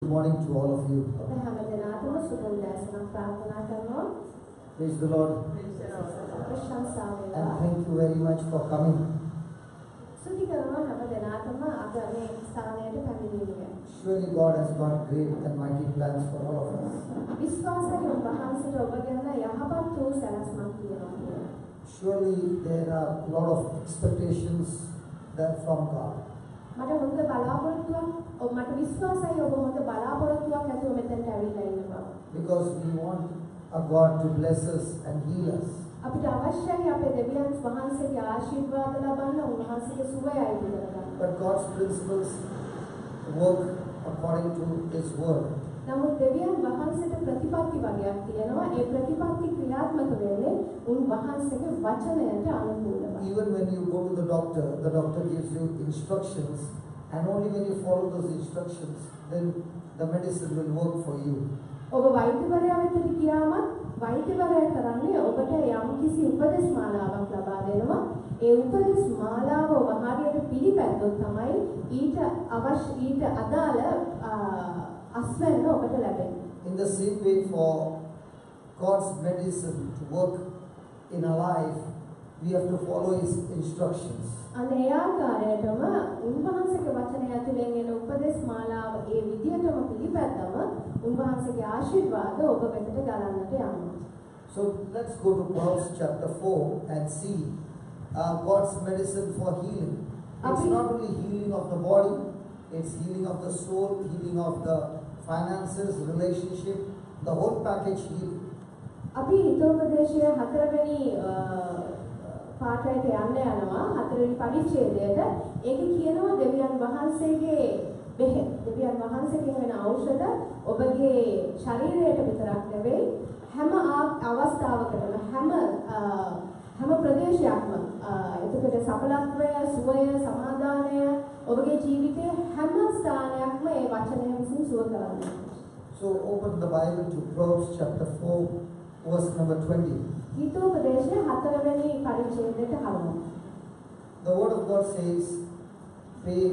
Good morning to all of you. ඔබ හැම දෙනාටම සුබ උදෑසනක් ප්‍රාර්ථනා කරනවා. Praise the Lord. ප්‍රශංසා And වේවා. thank you very much for coming. ස්තුති කරනවා හැම දෙනාටම අද මේ ස්ථානයට පැමිණීම ගැන. Surely God has got great and mighty plans for all of us. විශ්වාසයි උන්වහන්සේට ඔබ ගැන යහපත් වූ සැලැස්මක් තියෙනවා කියලා. Surely there are a lot of expectations that from God. මට හොඳ බලාපොරොත්තුවක් ඔබ මට විශ්වාසයි ඔබ හොඳ බලාපොරොත්තුවක් ඇතුව මෙතනට ඇවිල්ලා ඉන්න බව. Because we want a God to bless us and heal us. අපිට අවශ්‍යයි අපේ දෙවියන් වහන්සේගේ ආශිර්වාද ලබන්න, උන්වහන්සේගේ සුවය අයිති කරගන්න. But God's principles work according to His word. නමුත් දෙවියන් වහන්සේට ප්‍රතිපත්ති වගයක් තියෙනවා. ඒ ප්‍රතිපත්ති ක්‍රියාත්මක වෙන්නේ උන්වහන්සේගේ වචනයට අනුකූලව. Even when you go to the doctor gives you instructions, and only when you follow those instructions, then the medicine will work for you. ඔබ වෛද්‍යවරයා වෙතට ගියාමත් වෛද්‍යවරයා කරන්නේ ඔබට යම්කිසි උපදෙස් මාලාවක් ලබා දෙනවා. ඒ උපදෙස් මාලාව ඔබ හරියට පිළිපැද්දොත් තමයි ඊට අවශ්‍ය ඊට අදාළ අස්වැන්න ඔබට ලැබෙන්නේ. In the same way, for God's medicine to work in our life, we have to follow His instructions. අන්න ඒ ආකාරයටම උන්වහන්සේගේ වචනය ඇතුලෙන් එන උපදෙස් මාලාව ඒ විදියටම පිළිපැද්දම උන්වහන්සේගේ ආශිර්වාද ඔබ වෙතට ගලන්නට යනවා. So let's go to Proverbs chapter 4 and see God's medicine for healing. It's not only healing of the body, it's healing of the soul, healing of the finances, relationship, the whole package healing. අපි හිතෝපදේශය හතරවෙනි පාඨයට යන්න යනවා, හතරවෙනි පරිච්ඡේදයට. ඒකේ කියනවා දෙවියන් වහන්සේගේ බෙහෙත්, දෙවියන් වහන්සේගෙන් වෙන ඖෂධ ඔබගේ ශරීරයට විතරක් නෙවෙයි, හැම අවස්ථාවකටම, හැම ප්‍රදේශයක්ම, එතකොට සඵලත්වය, සුවය, සමාදානය, ඔබගේ ජීවිතයේ හැම ස්ථානයක්ම ඒ වචනය විසින් සුව කරන්නේ. So open the Bible to Proverbs chapter 4, verse number 20. හිතෝපදේශය හතරවෙනි පරිච්ඡේදයට හරවමු. The word of God says, "Pay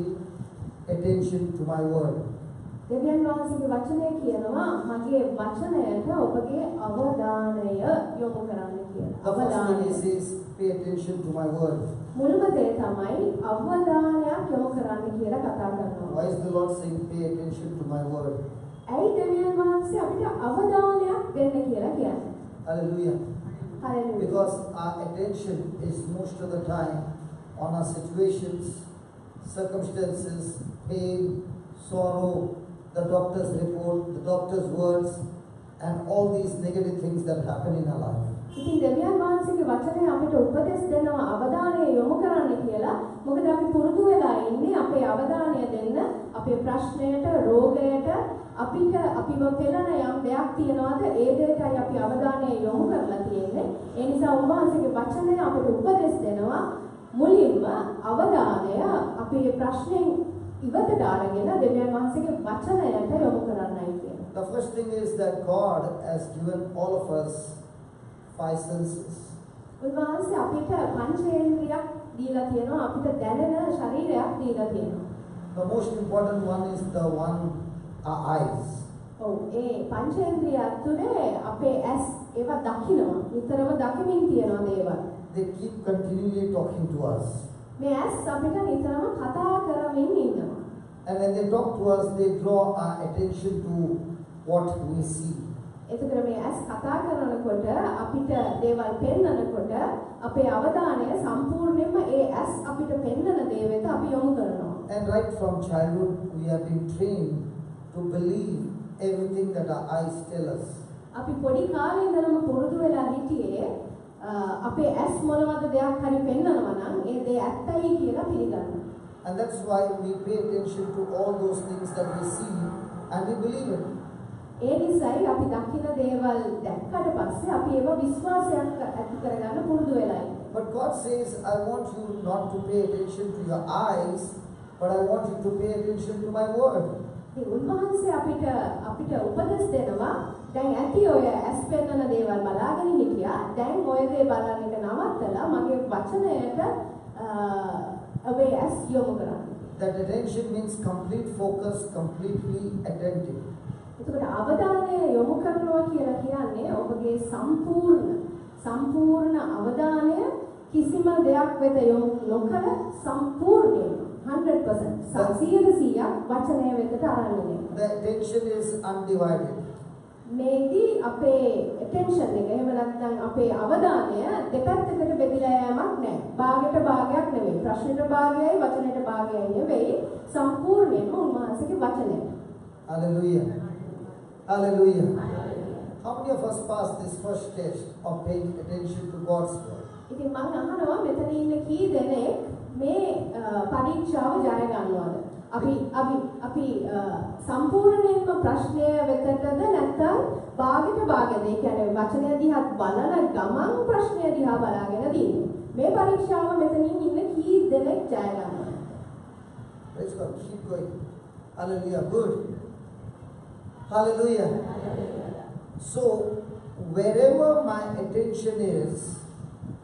attention to my word." දෙවියන් වහන්සේගේ වචනය කියනවා මගේ වචනයට ඔබගේ අවධානය යොමු කරන්න කියලා. The first thing he අවධානය. says, "Pay attention to my word." මුල්ම දේ තමයි අවධානයක් යොමු කරන්න කියලා කතා කරනවා. Why is the Lord saying, "Pay attention to my word"? ඇයි දෙවියන් වහන්සේ අපිට අවධානයක් දෙන්න කියලා කියන්නේ? Hallelujah. Hallelujah. Because our attention is most of the time on our situations, circumstances, pain, sorrow, the doctor's report, the doctor's words, and all these negative things that happen in our life. ඉතින් දෙවියන් වහන්සේගේ වචනය අපිට උපදෙස් දෙනවා අවධානය යොමු කරන්න කියලා. මොකද අපි පුරුදු වෙලා ඉන්නේ අපේ අවධානය දෙන්න අපේ ප්‍රශ්නයට, රෝගයට, අපිට අපිව පෙළන යම් දෙයක් තියනවාද ඒ දෙයටයි අපි අවධානය යොමු කරලා තියෙන්නේ. ඒ නිසා උන්වහන්සේගේ වචනය අපිට උපදෙස් දෙනවා මුලින්ම අවධානය අපේ ප්‍රශ්නෙන් ඉවතට අරගෙන දෙවියන් වහන්සේගේ වචනයට යොමු කරන්නයි කියලා. The first thing is that God has given all of us five senses. උන්වහන්සේ අපිට පංචේන්ද්‍රියක් දීලා තියෙනවා, අපිට දැනෙන ශරීරයක් දීලා තියෙනවා. The most important one is the one, our eyes. ඔව්, ඒ පංචේන්ද්‍රිය තුනේ අපේ ඇස් ඒවා දකිනවා. නිතරම දකිමින් තියෙනවා දේවල්. They keep continually talking to us. මේ ඇස් අපිට නිතරම කතා කරමින් ඉන්නවා. And when they talk to us, they draw our attention to what we see. එතකොට මේ ඇස් කතා කරනකොට, අපිට දේවල් පෙන්නනකොට, අපේ අවධානය සම්පූර්ණයෙන්ම ඒ ඇස් අපිට පෙන්නන දේ වෙත අපි යොමු කරනවා. And right from childhood, we have been trained to believe everything that our eyes tell us. අපි පොඩි කාලේ ඉඳලම පුරුදු වෙලා හිටියේ අපේ ඇස් මොනවද දෙයක් හරි පෙන්නනවා නම් ඒ දේ ඇත්තයි කියලා පිළිගන්න. And that's why we pay attention to all those things that we see and we believe it. ඒ නිසායි අපි දකින දේවල් දැක්කට පස්සේ අපි ඒව විශ්වාසයක් ඇති කරගන්න පුරුදු වෙලා ඉන්නේ. But God says, "I want you not to pay attention to your eyes, but I want you to pay attention to my word." ඉතින් උන්වහන්සේ අපිට උපදෙස් දෙනවා, දැන් ඇති ඔය ඇස් පෙන්නන දේවල් බලාගෙන හිටියා, දැන් ඔය දේ බලන එක නවත්තලා මගේ වචනයට ඔබේ ඇස් යොමු කරන්න. That attention means complete focus, completely attentive. එතකොට අවධානය යොමු කරනවා කියලා කියන්නේ ඔබගේ සම්පූර්ණ අවධානය කිසිම දෙයක් වෙත යොමු නොකර සම්පූර්ණයෙන්ම 100% 100% වචනය වෙතට අරන් යන එක. The attention is undivided. මේදී අපේ attention එක එහෙම නැත්නම් අපේ අවධානය දෙපැත්තකට බෙදිලා යෑමක් නෑ. භාගයට භාගයක් නෙවෙයි. ප්‍රශ්නෙට භාගයයි වචනයට භාගයයි නෙවෙයි. සම්පූර්ණයෙන්ම උන්වහන්සේගේ වචනයට. Hallelujah. Hallelujah. How many of us passed this first test of paying attention to God's word? ඉතින් මං අහනවා මෙතන ඉන්න කී දෙනෙක් මේ පරීක්ෂාව ජය ගන්නවද? අපි අපි අපි සම්පූර්ණයෙන්ම ප්‍රශ්නය වෙතටද නැත්නම් භාගෙට භාගෙද? ඒ කියන්නේ වචනය දිහා බලන ගමන් ප්‍රශ්නය දිහා බලාගෙනද ඉන්නේ? මේ පරීක්ෂාව මෙතනින් ඉන්න කී දෙනෙක් ජය ගන්නවද? Praise God. Keep going. Hallelujah. Good. Hallelujah. So, wherever my attention is,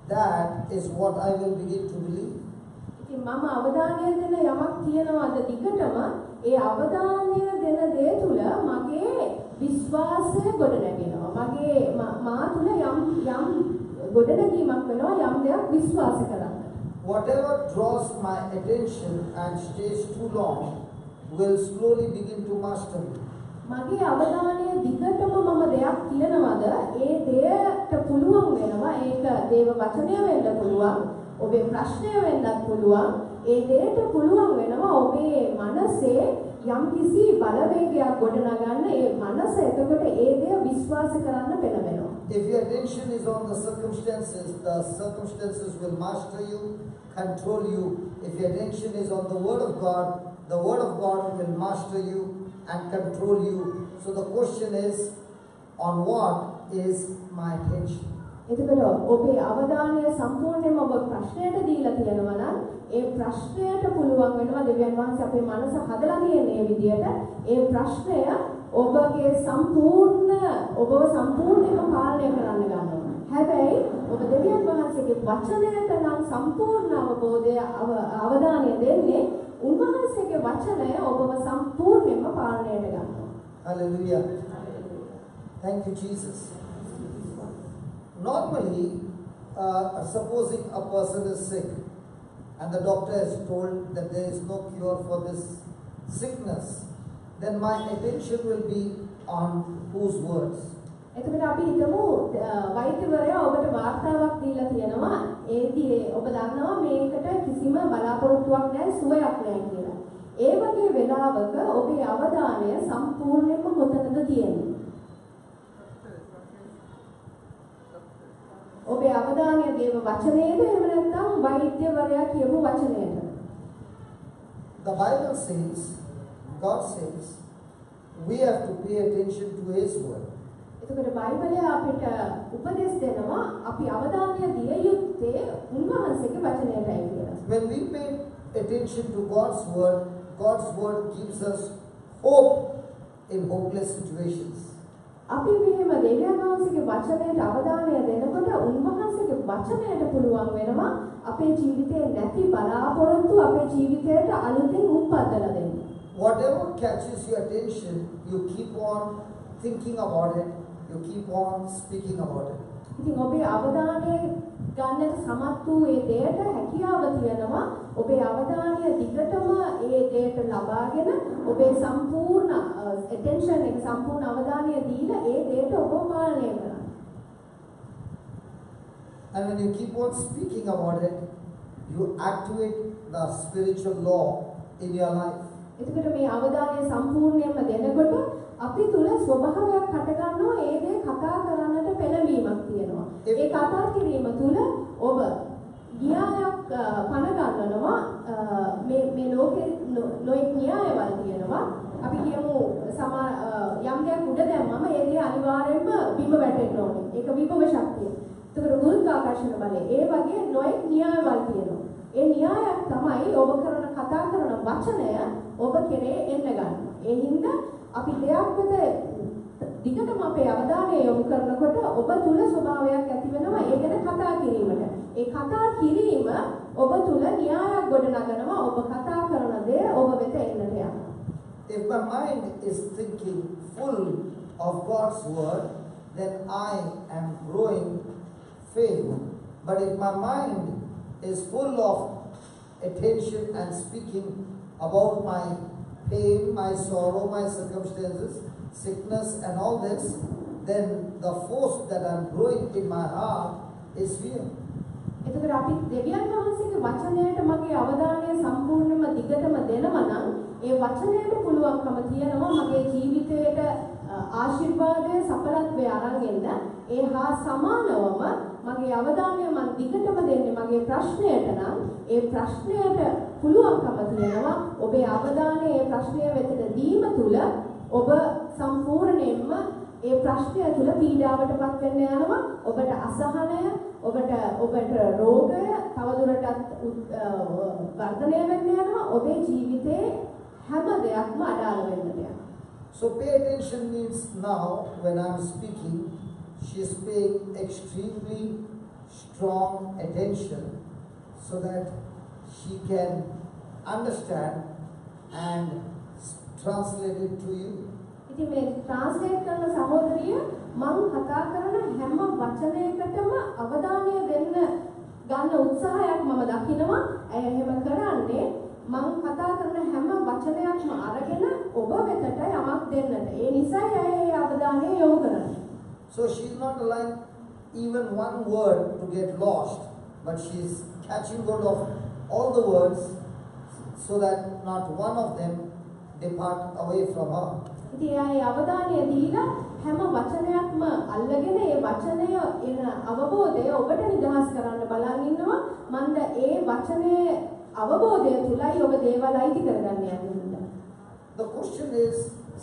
that is what I will begin to believe. ඉතින් මම අවධානය දෙන යමක් තියනවාද දිගටම ඒ අවධානය දෙන දේ තුල මගේ විශ්වාසය ගොඩනැගෙනවා. මගේ මා තුල යම් යම් ගොඩනැගීමක් වෙනවා යම් දෙයක් විශ්වාස කරන්න. Whatever draws my attention and stays too long will slowly begin to master me. මගේ අවධානය දිගටම මම දෙයක් තියනවද ඒ දෙයට පුළුවන් වෙනවා. ඒක දේව වචනය වෙන්න පුළුවන්, ඔබේ ප්‍රශ්නය වෙන්නත් පුළුවන්. ඒ දෙයට පුළුවන් වෙනවා ඔබේ මනසේ යම්කිසි බලවේගයක් ගොඩනගන්න. ඒ මනස එතකොට ඒ දෙය විශ්වාස කරන්න පෙළඹෙනවා. If your attention is on the circumstances, the circumstances will master you, control you. If your attention is on the Word of God, the Word of God will master you and control you. So the question is, on what is my attention? එතකොට ඔබේ අවධානය සම්පූර්ණයෙන්ම ඔබ ප්‍රශ්නයට දීලා තියෙනවා නම් ඒ ප්‍රශ්නයට පුළුවන් වෙනවා දෙවියන් වහන්සේ අපේ මනස හදලා තියෙන මේ විදියට ඒ ප්‍රශ්නය ඔබගේ සම්පූර්ණ ඔබව සම්පූර්ණයෙන්ම පාලනය කරන්න ගන්නවා. හැබැයි ඔබ දෙවියන් වහන්සේගේ වචනයට නම් සම්පූර්ණ අවබෝධය අවධානය දෙන්නේ උන්වහන්සේගේ වචනය ඔබව සම්පූර්ණයෙන්ම පාලනයට ගන්නවා. Hallelujah. Thank you, Jesus. Normally, supposing a person is sick and the doctor has told that there is no cure for this sickness, then my attention will be on whose words? එතකොට අපි හිතමු වෛද්‍යවරයා ඔබට වාර්තාවක් දීලා තියෙනවා. ඒදී ඔබ දන්නවා මේකට කිසිම බලාපොරොත්තුවක් නැහැ, සුවයක් නැහැ කියලා. ඒ වගේ වෙලාවක ඔබේ අවධානය සම්පූර්ණයෙන්ම කොතනද තියෙන්නේ? ඔබේ අවධානය දේව වචනයේද එහෙම නැත්නම් වෛද්‍යවරයා කියපු වචනයටද? The Bible says, God says, we have to pay attention to His word. එතකොට බයිබලය අපිට උපදෙස් දෙනවා අපි අවධානය දිය යුත්තේ උන්වහන්සේගේ වචනයටයි කියලා. When we pay attention to God's word, God's word gives us hope in hopeless situations. අපි මෙහෙම දෙවියන් වහන්සේගේ වචනයට අවධානය දෙනකොට උන්වහන්සේගේ වචනයට පුළුවන් වෙනවා අපේ ජීවිතේ නැති බලාපොරොත්තු අපේ ජීවිතයට අලුතින් උප්පදලා දෙන්න. Whatever catches your attention, you keep on thinking about it, you keep on speaking about it. ඉතින් ඔබේ අවධානය ගන්නට සමත් වූ ඒ දෙයට හැකියාව තියෙනවා ඔබේ අවධානය දිගටම ඒ දෙයට ලබාගෙන ඔබේ සම්පූර්ණ ඇටෙන්ෂන් එක සම්පූර්ණ අවධානය දීලා ඒ දෙයට ඔබ පාලනය කරන්න. And when you keep on speaking about it, you activate the spiritual law in your life. එතකොට මේ අවධානය සම්පූර්ණයෙන්ම දෙනකොට අපි තුල ස්වභාවයක් හට ගන්නවා ඒ දේ කතා කරන්නට පෙළඹීමක් තියෙනවා. ඒ කතා කිරීම තුල ඔබ න්‍යායක් පණ ගන්නවා. මේ මේ ලෝකේ නොයෙක් න්‍යායවල් තියෙනවා. අපි කියමු යම් දෙයක් උඩ දැම්මම ඒ දේ අනිවාර්යයෙන්ම බිම වැටෙන්න ඕනේ. ඒක විභව ශක්තිය. එතකොට ගුරුත්වාකර්ෂණ බලය. ඒ වගේ නොයෙක් න්‍යායවල් තියෙනවා. ඒ න්‍යායක් තමයි ඔබ කරන කතා කරන වචනය ඔබ කෙරේ එන්න ගන්නවා. ඒ හින්දා අපි දෙයක් වෙත දිගටම අපේ අවධානය යොමු කරනකොට ඔබ තුල ස්වභාවයක් ඇති වෙනවා ඒ ගැන කතා කිරීමට. ඒ කතා කිරීම ඔබ තුල න්‍යායක් ගොඩනගනවා. ඔබ කතා කරන දේ ඔබ වෙත එන්නට යනවා. If my mind is thinking full of God's word, then I am growing faith. But if my mind is full of attention and speaking about my pain, my sorrow, my circumstances, sickness and all this, then the force that I'm growing in my heart is fear. එතකොට අපි දෙවියන් වහන්සේගේ වචනයට මගේ අවධානය සම්පූර්ණයෙන්ම දිගටම දෙනවා නම් ඒ වචනයට පුළුවන්කම තියෙනවා මගේ ජීවිතයට ආශිර්වාදය, සඵලත්වය අරන් එන්න. ඒ හා සමානවම මගේ අවධානය මං දිගටම දෙන්නේ මගේ ප්‍රශ්නයට නම් ඒ ප්‍රශ්නයට පුළුවන්කම තියෙනවා ඔබේ අවධානය ඒ ප්‍රශ්නය වෙතට දීම තුළ ඔබ සම්පූර්ණයෙන්ම ඒ ප්‍රශ්නය තුළ පීඩාවට පත් වෙන්න යනවා. ඔබට අසහනය, ඔබට රෝගය තවදුරටත් වර්ධනය වෙන්න යනවා. ඔබේ ජීවිතේ හැම දෙයක්ම අඩාල වෙන්නට යනවා. So pay attention means now when I'm speaking, she is paying extremely strong attention so that she can understand and translate it to you. ඉතින් මේ ට්‍රාන්ස්ලේට් කරන සහෝදරිය මං කතා කරන හැම වචනයකටම අවධානය දෙන්න ගන්න උත්සාහයක් මම දකිනවා. ඇය එහෙම කරන්නේ මං කතා කරන හැම වචනයක්ම අරගෙන ඔබ වෙතට යමක් දෙන්නට. ඒ නිසායි ඇය ඒ අවධානය යොමු කරන්නේ. So she's not allowing even one word to get lost, but she's catching hold of all the words so that not one of them depart away from her. ඉතින් එයා ඒ අවධානය දීලා හැම වචනයක්ම අල්ලගෙන ඒ වචනය එන අවබෝධය ඔබට නිදහස් කරන්න බලන් ඉන්නවා. මන්ද ඒ වචනයේ අවබෝධය තුලයි ඔබ දේවල් අයිති කරගන්න යන්නේ. The question is,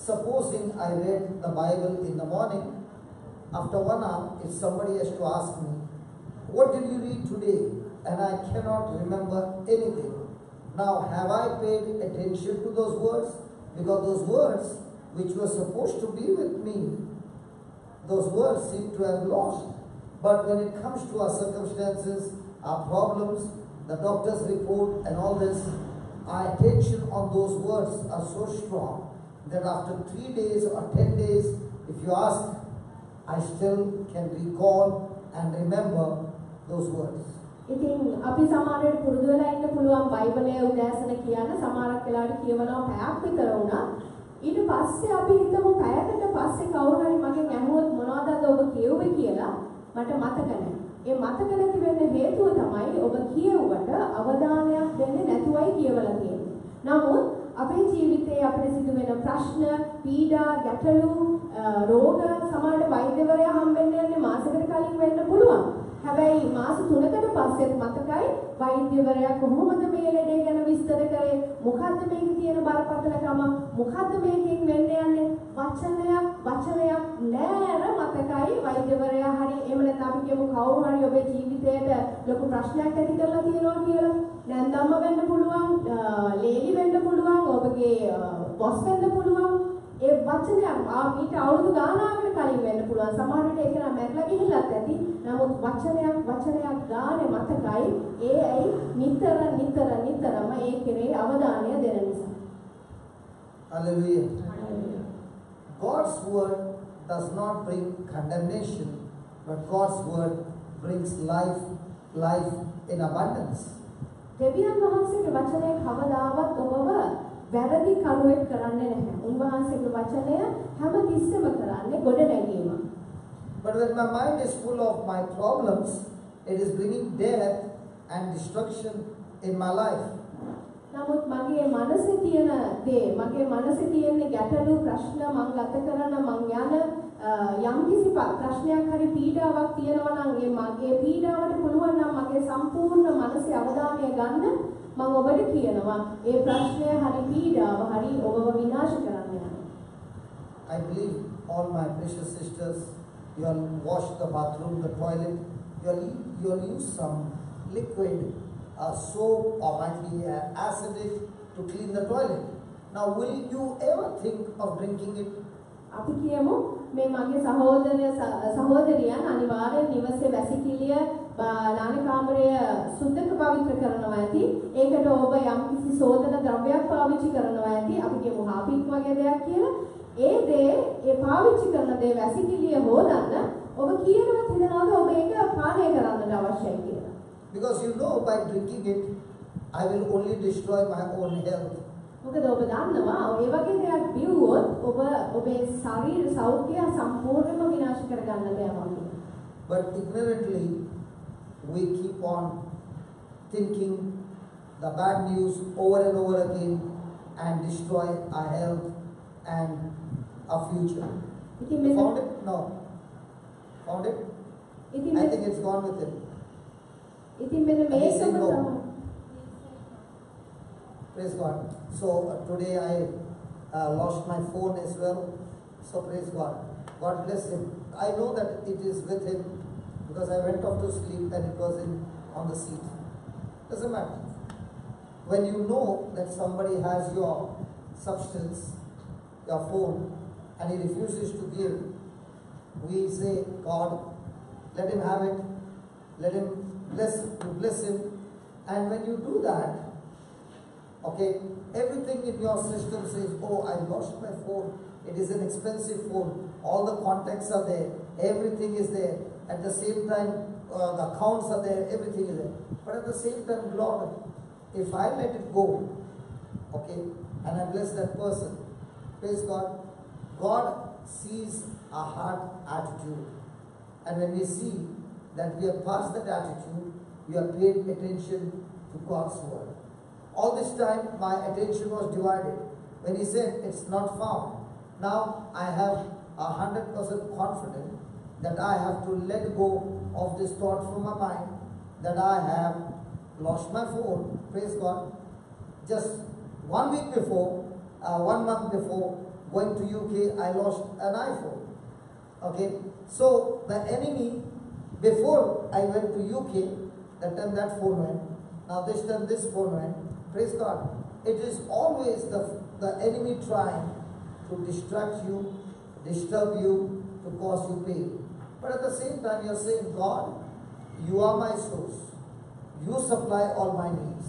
supposing I read the Bible in the morning, after 1 hour, if somebody has to ask me, what did you read today? And I cannot remember anything. Now, have I paid attention to those words? Because those words which were supposed to be with me, those words seem to have lost. But when it comes to our circumstances, our problems, the doctor's report and all this, our attention on those words are so strong that after 3 days or 10 days, if you ask, I still can recall and remember those words. ඉතින් අපි සමහර වෙලාවට පුරුදු වෙලා ඉන්න පුළුවන් බයිබලය උදෑසන කියන්න. සමහරක් වෙලාවට කියවනවා පැයක් විතර වුණා. ඊට පස්සේ අපි හිතමු පැයකට පස්සේ කවුරු හරි මගෙන් ඇහුවොත් මොනවද අද ඔබ කියුවේ කියලා, මට මතක නැහැ. ඒ මතක නැති වෙන්න හේතුව තමයි ඔබ කියුවට අවධානයක් දෙන්නේ නැතුවයි කියවලා තියෙන්නේ. නමුත් අපේ ජීවිතයේ අපිට සිදු වෙන ප්‍රශ්න, පීඩා, ගැටලු, රෝග සමහරට වෛද්‍යවරයා හම්බෙන්න යන්නේ මාසෙකට කලින් වෙන්න පුළුවන්. හැබැයි මාස 3කට පස්සෙත් මතකයි වෛද්‍යවරයා කොහොමද මේ ලෙඩේ ගැන විස්තර කරේ, මොකද්ද මේකේ තියෙන බරපතලකම, මොකද්ද මේකෙන් වෙන්න යන්නේ, වචනයක් වචනයක් නෑර මතකයි වෛද්‍යවරයා හරි එහෙම නැත්නම් අපි කියමු කවුරු හරි ඔබේ ජීවිතයට ලොකු ප්‍රශ්නයක් ඇති කරලා තියෙනවා කියලා. නැන්දම්ම වෙන්න පුළුවන්, ලේලි වෙන්න පුළුවන්, ඔබගේ බොස් වෙන්න පුළුවන්. ඒ වචනයක් මීට අවුරුදු ගානාවකට කලින් වෙන්න පුළුවන්. සමහර විට ඒක නම් මැරලා ගිහිල්ලත් ඇති. නමුත් වචනයක් වචනයක් ගානේ මතකයි. ඒ ඇයි නිතර නිතර නිතරම ඒ කෙරේ අවධානය දෙන නිසා. Hallelujah. God's word does not bring condemnation, but God's word brings life, life in abundance. දෙවියන් වහන්සේගේ වචනය කවදාවත් ඔබව වැරදි කරුවෙක් කරන්නේ නැහැ. උන්වහන්සේගේ වචනය හැම තිස්සෙම කරන්නේ ගොඩ නැගීම. But when my mind is full of my problems, it is bringing death and destruction in my life. නමුත් මගේ මනසේ තියෙන දේ, මගේ මනසේ තියෙන ගැටලු, ප්‍රශ්න, මං ගත කරන, මං යන යම්කිසි ප්‍රශ්නයක් හරි පීඩාවක් තියෙනවා නම් ඒ මගේ පීඩාවට පුළුවන් නම් මගේ සම්පූර්ණ මනසේ අවධානය ගන්න, මං ඔබට කියනවා ඒ ප්‍රශ්නය හරි පීඩාව හරි ඔබව විනාශ කරන්න යනවා. I believe all my precious sisters, you all wash the bathroom, the toilet, you all use some liquid, soap or might be acidic to clean the toilet. Now, will you ever think of drinking it? අපි කියමු මේ මගේ සහෝදර සහෝදරියන් අනිවාර්යෙන් නිවසේ වැසිකිළිය නාන කාමරය සුද්ධක පවිත්‍ර කරනවා ඇති. ඒකට ඔබ යම්කිසි සෝදන ද්‍රව්‍යයක් පාවිච්චි කරනවා ඇති. අපි කියමු හාපික් වගේ දෙයක් කියලා. ඒ දේ ඒ පාවිච්චි කරන දේ වැසිකිළිය හොදන්න ඔබ කියනවත් හිතනවාද ඔබ ඒක පානය කරන්නට අවශ්‍යයි කියලා. Because you know by drinking it I will only destroy my own health. මොකද ඔබ දන්නවා ඒ වගේ දෙයක් බිව්වොත් ඔබ ඔබේ ශරීර සෞඛ්‍යය සම්පූර්ණයෙන්ම විනාශ කරගන්නට යනවා කියලා. But ignorantly we keep on thinking the bad news over and over again and destroy our health and our future. ඉතින් මෙන්න Found it? No. Found it? ඉතින් I think it's gone with him. ඉතින් මෙන්න And he said මේකම no. තමයි. Praise God. So today I lost my phone as well. So praise God. God bless him. I know that it is with him because I went off to sleep and it was in on the seat. Doesn't matter. When you know that somebody has your substance, your phone, and he refuses to give, we say, God, let him have it. Let him bless, you bless him. And when you do that, okay, everything in your system says, oh, I lost my phone. It is an expensive phone. All the contacts are there. Everything is there. At the same time, the accounts are there. Everything is there. But at the same time, Lord, if I let it go, okay, and I bless that person, praise God, God sees our heart attitude. And when we see that we have passed that attitude, we have paid attention to God's word. All this time, my attention was divided. When he said, it's not found. Now, I have 100% confidence that I have to let go of this thought from my mind that I have lost my phone. Praise God. Just 1 week before, 1 month before going to UK, I lost an iPhone. Okay, so the enemy, before I went to UK, that time that phone went. Now this time this phone went. Praise God. It is always the enemy trying to distract you, disturb you, to cause you pain. But at the same time, you are saying, God, you are my source. You supply all my needs.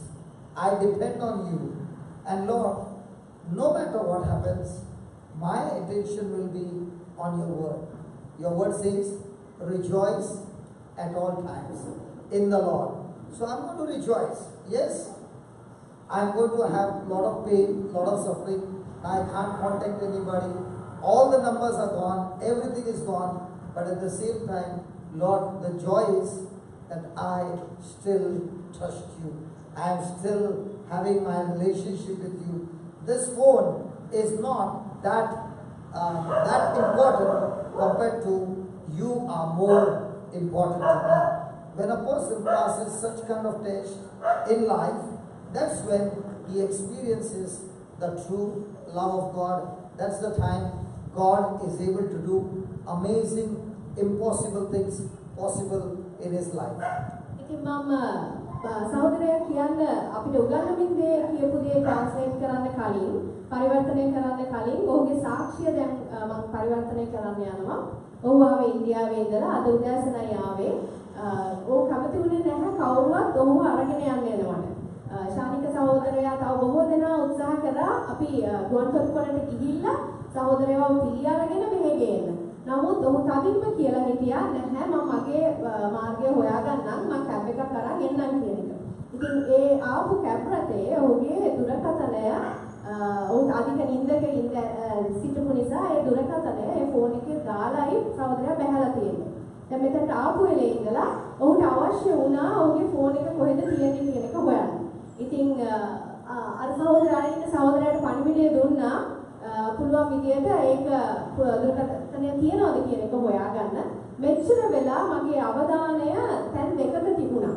I depend on you. And Lord, no matter what happens, my attention will be on your word. Your word says, rejoice at all times in the Lord. So I'm going to rejoice. Yes, I'm going to have a lot of pain, lot of suffering. I can't contact anybody. All the numbers are gone. Everything is gone. But at the same time, Lord, the joy is that I still trust you. I am still having my relationship with you. This phone is not that important compared to you are more important to me. When a person passes such kind of test in life, that's when he experiences the true love of God. That's the time God is able to do amazing, impossible things possible in his life. ඉතින් මම සහෝදරයා කියන්න අපිට උගන්වමින් දේ කියපු දේ translate කරන්න කලින් පරිවර්තනය කරන්න කලින් ඔහුගේ සාක්ෂිය දැන් මම පරිවර්තනය කරන්න යනවා. ඔහු ආවේ ඉන්දියාවේ ඉඳලා අද උදෑසනයි ආවේ. ඔහු කැමති වුණේ නැහැ කවුරුවත් ඔහුව අරගෙන යන්න එනවට. ශානික සහෝදරයා තව බොහෝ දෙනා උත්සාහ කරා අපි ගුවන්තොටුපළට ගිහිල්ලා සහෝදරයව පිළි අරගෙන මෙහෙ ගේන්න. නමුත් ඔහු තදින්ම කියලා හිටියා නැහැ මම මගේ මාර්ගය හොයාගන්නම් මං කැබ් එකක් අරන් එන්නම් කියන එක. ඉතින් ඒ ආපු කැබ් රථයේ ඔහුගේ දුරකථනය ඔහු අධික නින්දක ඉඳ සිටපු නිසා ඒ දුරකථනය ඒ ෆෝන් එකේ දාලායි සහෝදරයා බැහැලා තියෙන්නේ. දැන් මෙතනට ආපු වෙලේ ඉඳලා ඔහුට අවශ්‍ය වුණා ඔහුගේ ෆෝන් එක කොහෙද තියෙන්නේ කියන එක හොයන්න. ඉතින් අර සහෝදරයා ඉන්න සහෝදරයාට පණිවිඩය දුන්නා පුළුවන් විදියට ඒක දුරකථනය තියනවද කියන එක හොයාගන්න. මෙච්චර වෙලා මගේ අවධානය තැන් දෙකක තිබුණා.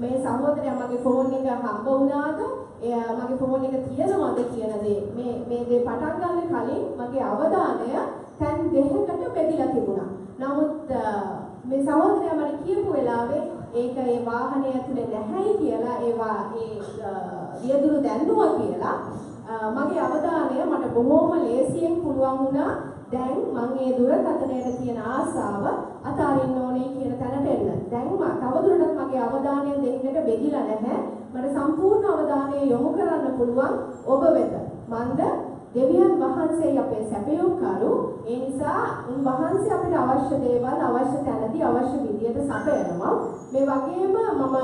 මේ සහෝදරයා මගේ ෆෝන් එක හම්බ වුණාද, එයා මගේ ෆෝන් එක තියනවද කියන දේ මේ මේ දේ පටන් ගන්න කලින් මගේ අවධානය තැන් දෙකකට බෙදිලා තිබුණා. නමුත් මේ සහෝදරයා මට කියපු වෙලාවේ ඒක ඒ වාහනය ඇතුලේ නැහැයි කියලා ඒවා ඒ වියදුරු දැන්නුවා කියලා මගේ අවධානය මට බොහෝම ලේසියෙන් පුළුවන් වුණා දැන් මං ඒ දුරකථනයට තියෙන ආසාව අතාරින්න ඕනේ කියන තැනට එන්න. දැන් තවදුරටත් මගේ අවධානය දෙයකට බෙදිලා නැහැ. මට සම්පූර්ණ අවධානය යොමු කරන්න පුළුවන් ඔබ වෙත. මන්ද දෙවියන් වහන්සේ අපේ සැපයුම්කරු. ඒ නිසා උන්වහන්සේ අපිට අවශ්‍ය දේවල් අවශ්‍ය තැනදී අවශ්‍ය විදියට සපයනවා. මේ වගේම මම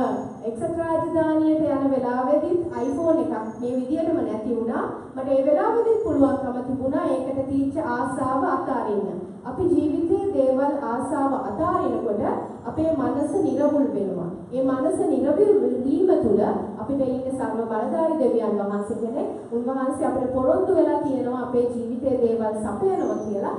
එක්සත් රාජධානියට යන වෙලාවෙදිත් iPhone එකක් මේ විදියටම නැති වුණා. මට ඒ වෙලාවෙදිත් පුළුවන්කම තිබුණා ඒකට තීච්ච ආසාව අතාරින්න. අපි ජීවිතයේ දේවල් ආසාව අතාරිනකොට අපේ මනස නිරවුල් වෙනවා. ඒ මනස නිරවුල් වීම තුළ අපිට ඉන්නේ සර්ව බලධාරී දෙවියන් වහන්සේ කෙනෙක්. උන්වහන්සේ අපිට පොරොන්දු වෙලා තියෙනවා අපේ ජීවිතයේ දේවල් සපයනවා කියලා.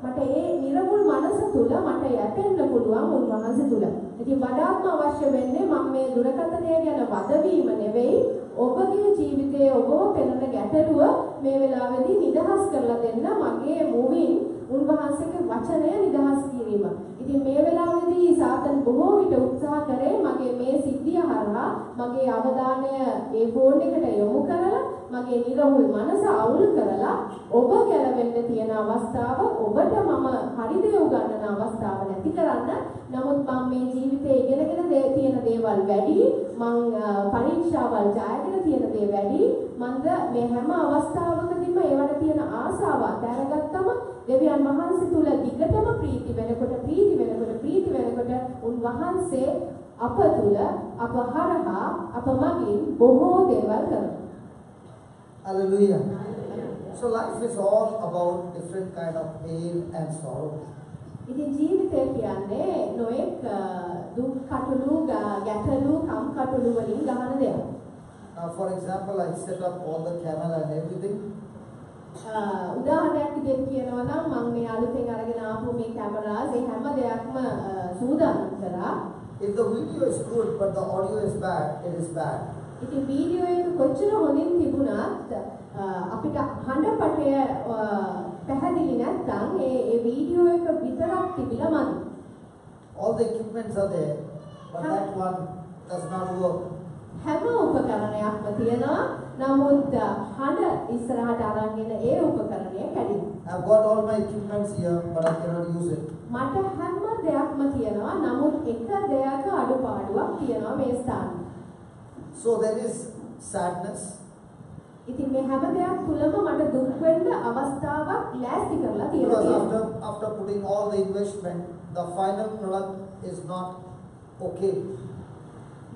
මට ඒ නිරවුල් මනස තුළ මට යැපෙන්න පුළුවන් උන්වහන්සේ තුළ. ඉතින් වඩාත්ම අවශ්‍ය වෙන්නේ මම මේ දුරකථනය ගැන වදවීම නෙවෙයි, ඔබගේ ජීවිතයේ ඔබව පෙළෙන ගැටලුව මේ වෙලාවේදී නිදහස් කරලා දෙන්න මගේ මුවින් උන්වහන්සේගේ වචනය නිදහස් කිරීම. ඉතින් මේ වෙලාවේදී සාතන් බොහෝ විට උත්සාහ කරේ මගේ මේ සිද්ධිය හරහා මගේ අවධානය ඒ ෆෝන් එකට යොමු කරලා මගේ නිරවුල් මනස අවුල් කරලා ඔබ ගැලවෙන්න තියෙන අවස්ථාව, ඔබට මම හරි දේ උගන්වන අවස්ථාව නැති කරන්න. නමුත් මම මේ ජීවිතේ ඉගෙනගෙන තියෙන දේවල් වැඩි, මං පරීක්ෂාවල් ජයගෙන තියෙන දේ වැඩි. මන්ද මේ හැම අවස්ථාවකදීම ඒවට තියෙන ආසාව අතහැරගත්තම දෙවියන් වහන්සේ තුල දිගටම ප්‍රීති වෙනකොට ප්‍රීති වෙනකොට ප්‍රීති වෙනකොට උන්වහන්සේ අප තුල අප හරහා අප මගින් බොහෝ දේවල් කරනවා. Hallelujah. So life is all about different kind of pain and sorrow. ඉතින් ජීවිතය කියන්නේ නොඑක් දුක් කටළු ගැටලු කම් කටළු වලින් ගහන දෙයක්. Now for example, I set up all the camera and everything. උදාහරණයක් විදිහට කියනවා නම් මම මේ අලුතෙන් අරගෙන ආපු මේ කැමරාස් ඒ හැම දෙයක්ම සූදානම් කරා. If the video is good but the audio is bad, it is bad. ඉතින් වීඩියෝ එක කොච්චර හොඳින් තිබුණත් අපිට හඬපටය පැහැදිලි නැත්නම් ඒ වීඩියෝ එක විතරක් තිබිලා මදි. All the equipments are there, but that one does not work. හැම උපකරණයක්ම තියෙනවා, නමුත් හඬ ඉස්සරහට අරන් එන ඒ උපකරණය කැඩෙනවා. I've got all my equipments here, but I cannot use it. මට හැම දෙයක්ම තියෙනවා, නමුත් එක දෙයක අඩුපාඩුවක් තියෙනවා මේ ස්ථානයේ. So there is sadness. ඉතින් මේ හැම දෙයක් තුලම මට දුක් වෙන්න අවස්ථාවක් ලෑස්ති කරලා තියෙනවා. Because after putting all the investment, the final product is not okay.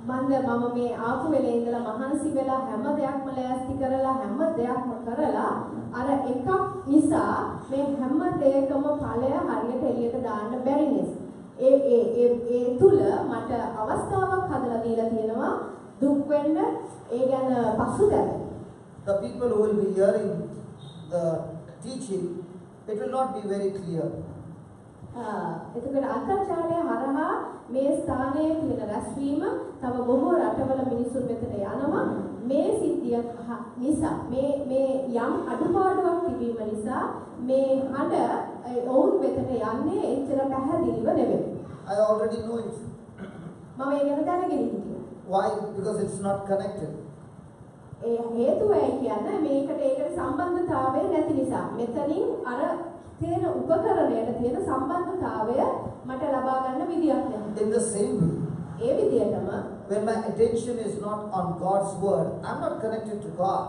මන්ද මම මේ ආපු වෙලේ ඉඳලා මහන්සි වෙලා හැම දෙයක්ම ලෑස්ති කරලා හැම දෙයක්ම කරලා අර එකක් නිසා මේ හැම දෙයකම ඵලය හරියට එළියට දාන්න බැරි නිසා ඒ ඒ ඒ ඒ තුල මට අවස්ථාවක් හදලා දීලා තියෙනවා දුක් වෙන්න, ඒ ගැන පසුතැවෙන්න. The people who will be hearing the teaching, it will not be very clear. එතකොට අන්තර්ජාලය හරහා මේ ස්ථානයේ තියෙන රැස්වීම තව බොහෝ රටවල මිනිසුන් වෙතට යනවා. මේ සිද්ධිය නිසා මේ මේ යම් අඩුපාඩුවක් තිබීම නිසා මේ හඬ ඔවුන් වෙතට යන්නේ එච්චර පැහැදිලිව නෙවෙයි. I already know it. මම ඒ ගැන දැනගෙන හිටියා. Why? Because it's not connected. ඒ හේතුව ඒ කියන්නේ මේකට ඒකට සම්බන්ධතාවය නැති නිසා. මෙතනින් අර තියෙන උපකරණයට තියෙන සම්බන්ධතාවය මට ලබා ගන්න විදියක් නැහැ. In the same way, ඒ විදියටම when my attention is not on God's word, I'm not connected to God.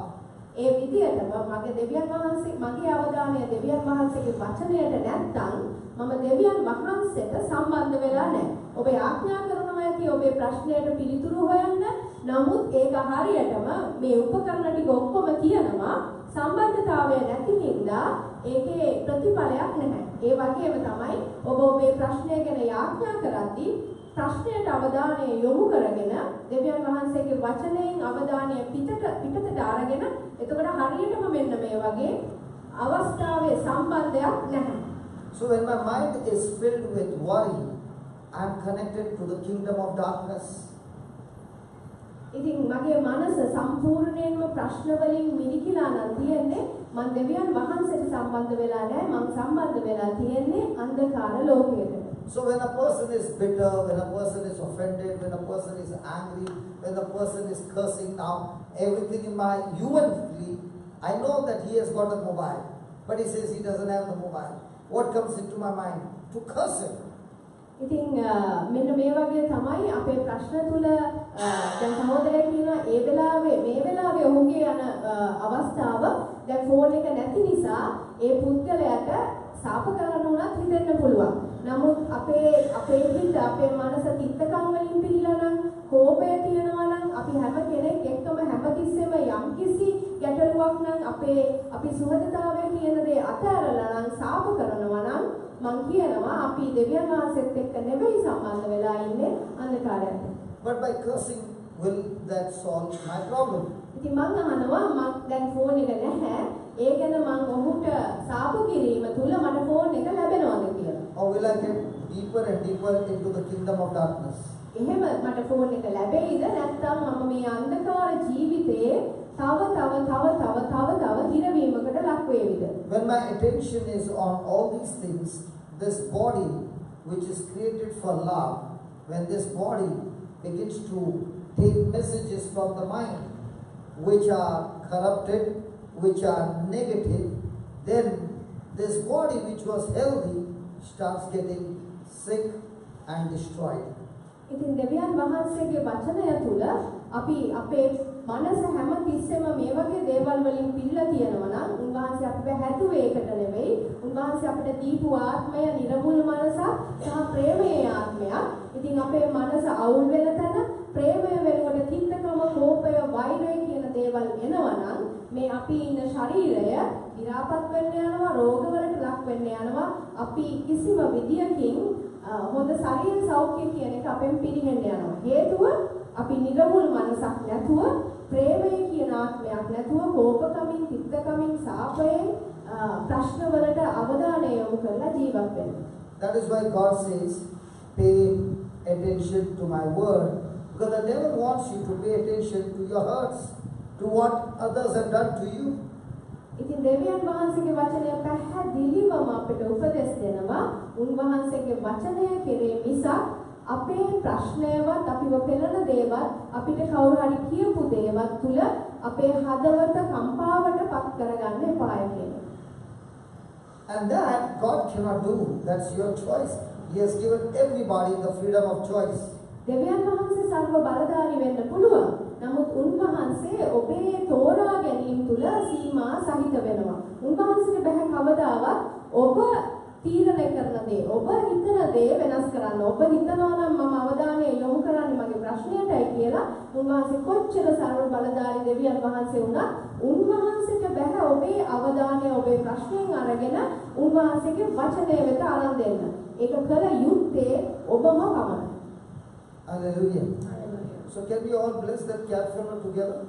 ඒ විදියටම මගේ දෙවියන් වහන්සේ මගේ අවධානය දෙවියන් වහන්සේගේ වචනයට නැත්තම් මම දෙවියන් වහන්සේට සම්බන්ධ වෙලා නැහැ. ඔබ යාඥා කරනවා ඇති ඔබේ ප්‍රශ්නයට පිළිතුරු හොයන්න. නමුත් ඒක හරියටම මේ උපකරණ ටික ඔක්කොම තියෙනවා, සම්බන්ධතාවය නැති හින්දා ඒකේ ප්‍රතිඵලයක් නැහැ. ඒ වගේම තමයි ඔබ ඔබේ ප්‍රශ්නය ගැන යාඥා කරද්දී ප්‍රශ්නයට අවධානය යොමු කරගෙන දෙවියන් වහන්සේගේ වචනයෙන් අවධානය පිටතට අරගෙන එතකොට හරියටම මෙන්න මේ වගේ අවස්ථාවේ සම්බන්ධයක් නැහැ. So when my mind is filled with worry, I am connected to the kingdom of darkness. ඉතින් මගේ මනස සම්පූර්ණයෙන්ම ප්‍රශ්න වලින් මිරිකිලා නම් තියෙන්නේ, මං දෙවියන් වහන්සේට සම්බන්ධ වෙලා නැහැ, මං සම්බන්ධ වෙලා තියෙන්නේ අන්ධකාර ලෝකයට. So when a person is bitter, when a person is offended, when a person is angry, when a person is cursing, now everything in my humanly, I know that he has got a mobile. But he says he doesn't have the mobile. What comes into my mind? To curse him. ඉතින් මෙන්න මේ වගේ තමයි අපේ ප්‍රශ්න තුල දැන් සහෝදරයා කියනවා ඒ වෙලාවේ මේ වෙලාවේ ඔහුගේ යන අවස්ථාව දැන් ෆෝන් එක නැති නිසා ඒ පුද්ගලයාට සාප කරන්න උනත් හිතෙන්න පුළුවන්. නමුත් අපේ අපේ හිත අපේ මනස තිත්තකම් වලින් පිරීලා නම් කෝපය තියෙනවා නම් අපි හැම කෙනෙක් එක්කම හැමතිස්සෙම යම්කිසි ගැටලුවක් නම් අපේ අපි සුහදතාවය කියන දේ අතහැරලා නම් සාප කරනවා නම් මං කියනවා අපි දෙවියන් වහන්සේත් එක්ක නෙවෙයි සම්බන්ධ වෙලා ඉන්නේ අන්ධකාරයත් එක්ක. But by cursing, will that solve my problem? ඉතින් මං අහනවා මං දැන් ෆෝන් එක නැහැ. ඒ ගැන මං ඔහුට සාප කිරීම තුල මට ෆෝන් එක ලැබෙනවද කියලා. Or will I get deeper and deeper into the kingdom of darkness? එහෙම මට ෆෝන් එක ලැබෙයිද නැත්නම් මම මේ අන්ධකාර ජීවිතයේ තව තව තව තව තව තව හිරවීමකට ලක් වේවිද? When my attention is on all these things, this body which is created for love, when this body begins to take messages from the mind which are corrupted, which are negative, then this body which was healthy starts getting sick and destroyed. ඉතින් දෙවියන් වහන්සේගේ වචනය තුල අපි අපේ මනස හැම තිස්සෙම මේ වගේ දේවල් වලින් පිරීලා තියෙනවා නම් උන්වහන්සේ අපිව හැදුවේ ඒකට නෙවෙයි. උන්වහන්සේ අපිට දීපු ආත්මය නිර්මල මනසක් සහ ප්‍රේමයේ ආත්මයක්. ඉතින් අපේ මනස අවුල් වෙන තැන ප්‍රේමය වෙනුවට තිත්තකම, කෝපය, වෛරය කියන දේවල් එනවා නම් මේ අපි ඉන්න ශරීරය දිරාපත් වෙන්න යනවා, රෝගවලට ලක් වෙන්න යනවා. අපි කිසිම විදියකින් හොඳ ශරීර සෞඛ්‍ය කියන එක අපෙන් පිරිහෙන්න යනවා. හේතුව අපි නිර්මල මනසක් නැතුව, ප්‍රේමය කියන ආත්මයක් නැතුව, කෝපකමින්, තිත්තකමින්, සාපයෙන් ප්‍රශ්න වලට අවධානය යොමු කරලා ජීවත් වෙනවා. That is why God says, pay attention to my word, because the devil wants you to pay attention to your hurts, to what others have done to you. ඉතින් දෙවියන් වහන්සේගේ වචනය පැහැදිලිවම අපිට උපදෙස් දෙනවා. උන්වහන්සේගේ වචනය කෙරේ මිසක් අපේ ප්‍රශ්නයවත් අපිව පෙළන දේවත් අපිට කවුරු හරි කියපු දේවත් තුල අපේ හදවත කම්පාවට පත් කරගන්න එපාය කියන. And that God cannot do. That's your choice. He has given everybody the freedom of choice. දෙවියන් වහන්සේ සර්ව බලධාරී වෙන්න පුළුවන්. නමුත් උන්වහන්සේ ඔබේ තෝරා ගැනීම තුල සීමා සහිත වෙනවා. උන්වහන්සේට බැහැ කවදාවත් ඔබ තීරණය කරන දේ, ඔබ හිතන දේ වෙනස් කරන්න. ඔබ හිතනවා නම් මම අවධානය යොමු කරන්නේ මගේ ප්‍රශ්නයටයි කියලා, උන්වහන්සේ කොච්චර සර්ව බලධාරී දෙවියන් වහන්සේ වුණත් උන්වහන්සේට බැහැ ඔබේ අවධානය ඔබේ ප්‍රශ්නයෙන් අරගෙන උන්වහන්සේගේ වචනය වෙත අරන් දෙන්න. ඒක කළ යුත්තේ ඔබම පමණයි. Hallelujah. So can we all bless that cab fellow together?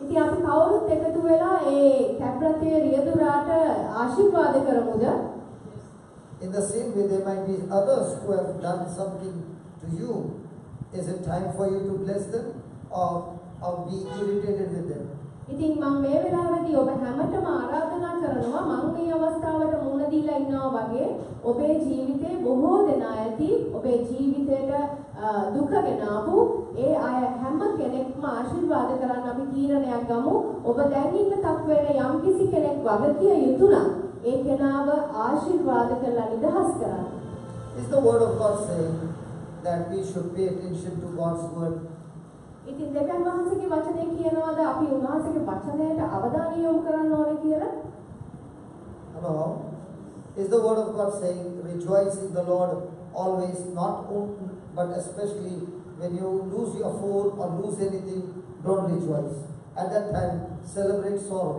ඉතින් අපි කවුරුත් එකතු වෙලා ඒ කැබ් රථයේ රියදුරාට ආශිර්වාද කරමුද? In the same way, there might be others who have done something to you. Is it time for you to bless them or be irritated with them? ඉතින් මම මේ වෙලාවේදී ඔබ හැමතෙම ආරාධනා කරනවා මං මේ අවස්ථාවට මුහුණ දීලා ඉන්නවා වගේ ඔබේ ජීවිතේ බොහෝ දෙනා ඇති ඔබේ ජීවිතයට දුක ගෙන ආපු ඒ අය හැම කෙනෙක්ම ආශිර්වාද කරන්න අපි තීරණයක් ගමු. ඔබ දැන් ඉන්න තත්ත්වයට යම් කිසි කෙනෙක් වගකිය යුතු නම් ඒ කෙනාව ආශිර්වාද කරලා නිදහස් කරන්න. Is the word of God saying that we should pay attention to God's word? ඉතින් දෙවියන් වහන්සේගේ වචනය කියනවාද අපි උන්වහන්සේගේ වචනයට අවධානය යොමු කරන්න ඕනේ කියලා? Hello? Is the word of God saying, rejoice in the Lord always, not only, but especially when you lose your phone or lose anything, don't rejoice. At that time, celebrate sorrow.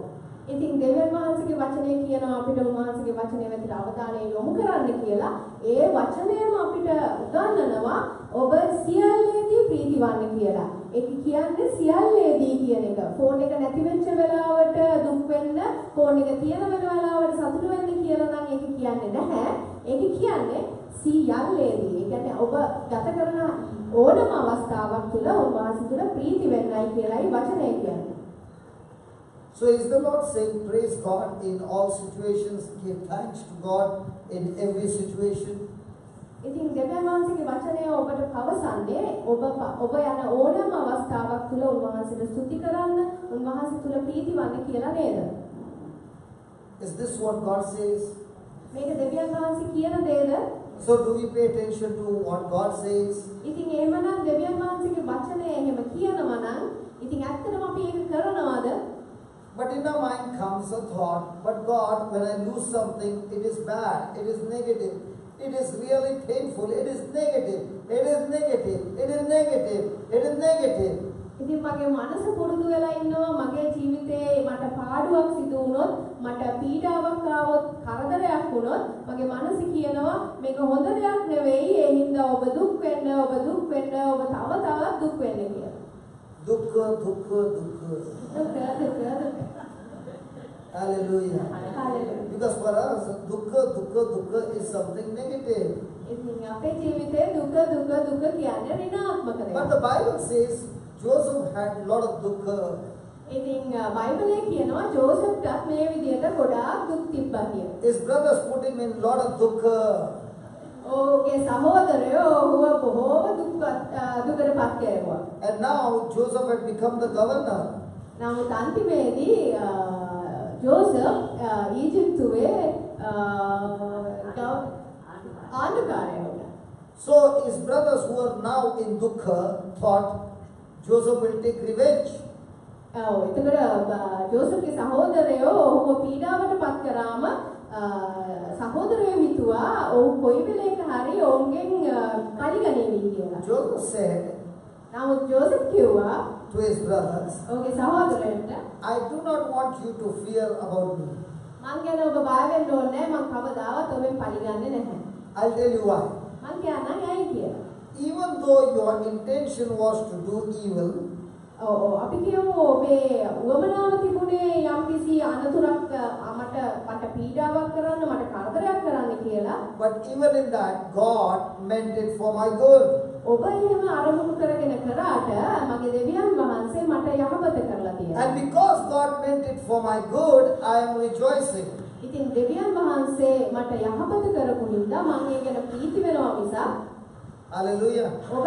ඉතින් දෙවියන් වහන්සේගේ වචනය කියනවා අපිට උන්වහන්සේගේ වචනය වෙතට අවධානය යොමු කරන්න කියලා. ඒ වචනයම අපිට උගන්වනවා ඔබ සියල්ලේදී ප්‍රීතිවන්න කියලා. ඒක කියන්නේ සියල්ලේදී කියන එක. ෆෝන් එක නැති වෙච්ච වෙලාවට දුක් වෙන්න, ෆෝන් එක තියෙන වෙලාවට සතුටු වෙන්න කියලා නම් ඒක කියන්නේ නැහැ. ඒක කියන්නේ සියල්ලේදී. ඒ කියන්නේ ඔබ ගත කරන ඕනම අවස්ථාවක් තුළ උන්වහන්සේ තුළ ප්‍රීති වෙන්නයි කියලායි වචනය කියන්නේ. So is the Lord saying, praise God in all situations, give thanks to God in every situation? ඉතින් දෙවියන් වහන්සේගේ වචනය ඔබට පවසන්නේ ඔබ ඔබ යන ඕනෑම අවස්ථාවක් තුළ උන්වහන්සේට ස්තුති කරන්න, උන්වහන්සේ තුළ ප්‍රීතිවන්න කියලා නේද? Is this what God says? මේක දෙවියන් වහන්සේ කියන දේද? So do we pay attention to what God says? ඉතින් එහෙමනම් දෙවියන් වහන්සේගේ වචනය එහෙම කියනවා නම් ඉතින් ඇත්තටම අපි ඒක කරනවද? But in our mind comes a thought, but God, when I lose something, it is bad, it is negative, it is really painful, it is negative, it is negative, it is negative, it is negative. ඉතින් මගේ මනස පුරුදු වෙලා ඉන්නවා මගේ ජීවිතේ මට පාඩුවක් සිදු වුණොත්, මට පීඩාවක් ආවොත්, කරදරයක් වුණොත් මගේ මනස කියනවා මේක හොඳ දෙයක් නෙවෙයි, ඒ හින්දා ඔබ දුක් වෙන්න, ඔබ දුක් වෙන්න, ඔබ තව තවත් දුක් වෙන්න කියලා. Dukkha, dukkha, dukkha. දුක, දුක, දුක. Hallelujah. Hallelujah. Because for us, dukkha, dukkha, dukkha is something negative. ඉතින් අපේ ජීවිතේ දුක, දුක, දුක කියන්නේ ඍණාත්මක දෙයක්. But the Bible says Joseph had a lot of dukkha. ඉතින් බයිබලයේ කියනවා ජෝසප්ටත් මේ විදිහට ගොඩාක් දුක් තිබ්බා කියලා. His brothers put him in lot of dukkha. ඔහුගේ සහෝදරයෝ ඔහුව බොහෝම දුකට පත් කෙරුවා. And now Joseph had become the governor. නමුත් අන්තිමේදී ජෝසප් ඊජිප්තුවේ ආණ්ඩුකාරයා වුණා. So his brothers who are now in dukkha thought Joseph will take revenge. ඔව්, එතකොට ජෝසප්ගේ සහෝදරයෝ ඔහුව පීඩාවට පත් කරාම සහෝදරයෝ හිතුවා ඔහු කොයි වෙලේක හරි ඔවුන්ගෙන් පලි ගනීවි කියලා. Joseph said නමුත් ජෝසප් කිව්වා to his brothers, ඔහුගේ සහෝදරයන්ට, I do not want you to fear about me. මං ගැන ඔබ බය වෙන්න ඕනේ නැහැ, මං කවදාවත් ඔබෙන් පලි ගන්නෙ නැහැ. I'll tell you why. මං කියන්නම් ඇයි කියලා. Even though your intention was to do evil, ඔව් ඔව්, අපි කියමු ඔබේ උවමනාව තිබුණේ යම්කිසි අනතුරක් මට පීඩාවක් කරන්න, මට කරදරයක් කරන්න කියලා. But even in that, God meant it for my good. ඔබ එහෙම අරමුණු කරගෙන කරාට මගේ දෙවියන් වහන්සේ මට යහපත කරලා තියෙනවා. And because God meant it for my good, I am rejoicing. ඉතින් දෙවියන් වහන්සේ මට යහපත කරපු හින්දා මං ඒ ගැන ප්‍රීති වෙනවා මිසක් Hallelujah. ඔබ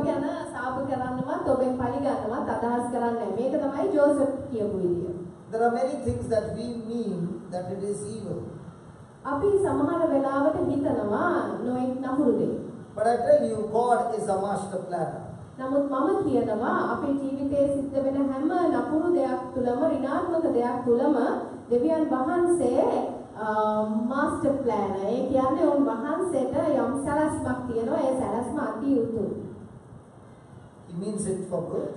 ගැන සාප කරන්නවත් ඔබෙන් පලි ගන්නවත් අදහස් කරන්නේ නැහැ. මේක තමයි ජෝසප් කියපු විදිය. There are many things that we mean that it is evil. අපි සමහර වෙලාවට හිතනවා නොඑක් නපුරු දේ. But I tell you, God is a master planner. නමුත් මම කියනවා අපේ ජීවිතයේ සිද්ධ වෙන හැම නපුරු දෙයක් තුළම, ඍණාත්මක දෙයක් තුළම දෙවියන් වහන්සේ මාස්ටර් ප්ලෑනර්. ඒ කියන්නේ උන් වහන්සේට යම් සැලැස්මක් තියෙනවා. ඒ සැලැස්ම අති උතුම්. He means it for good.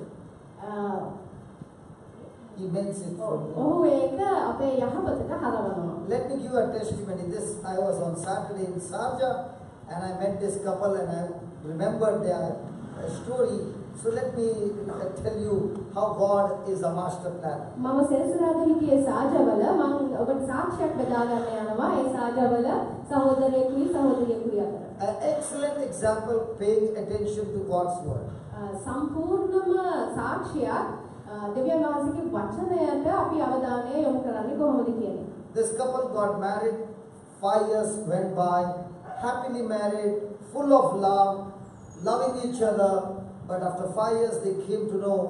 He means it for good. ඔහු ඒක අපේ යහපතට හරවනවා. Let me give a testimony. This I was on Saturday in Sharjah and I met this couple and I remembered their story. So let me tell you how God is a master planner. මම සෙනසුරාදා හිටියේ සාජවල. මං ඔබට සාක්ෂියක් බෙදා ගන්න යනවා. ඒ සාජවල සහෝදරයෙකුයි සහෝදරියෙකුයි අතර. An excellent example paying attention to God's word. සම්පූර්ණම සාක්ෂියක් දෙවියන් වහන්සේගේ වචනයට අපි අවධානය යොමු කරන්නේ කොහොමද කියන එක. This couple got married, 5 years went by, happily married, full of love, loving each other, but after 5 years they came to know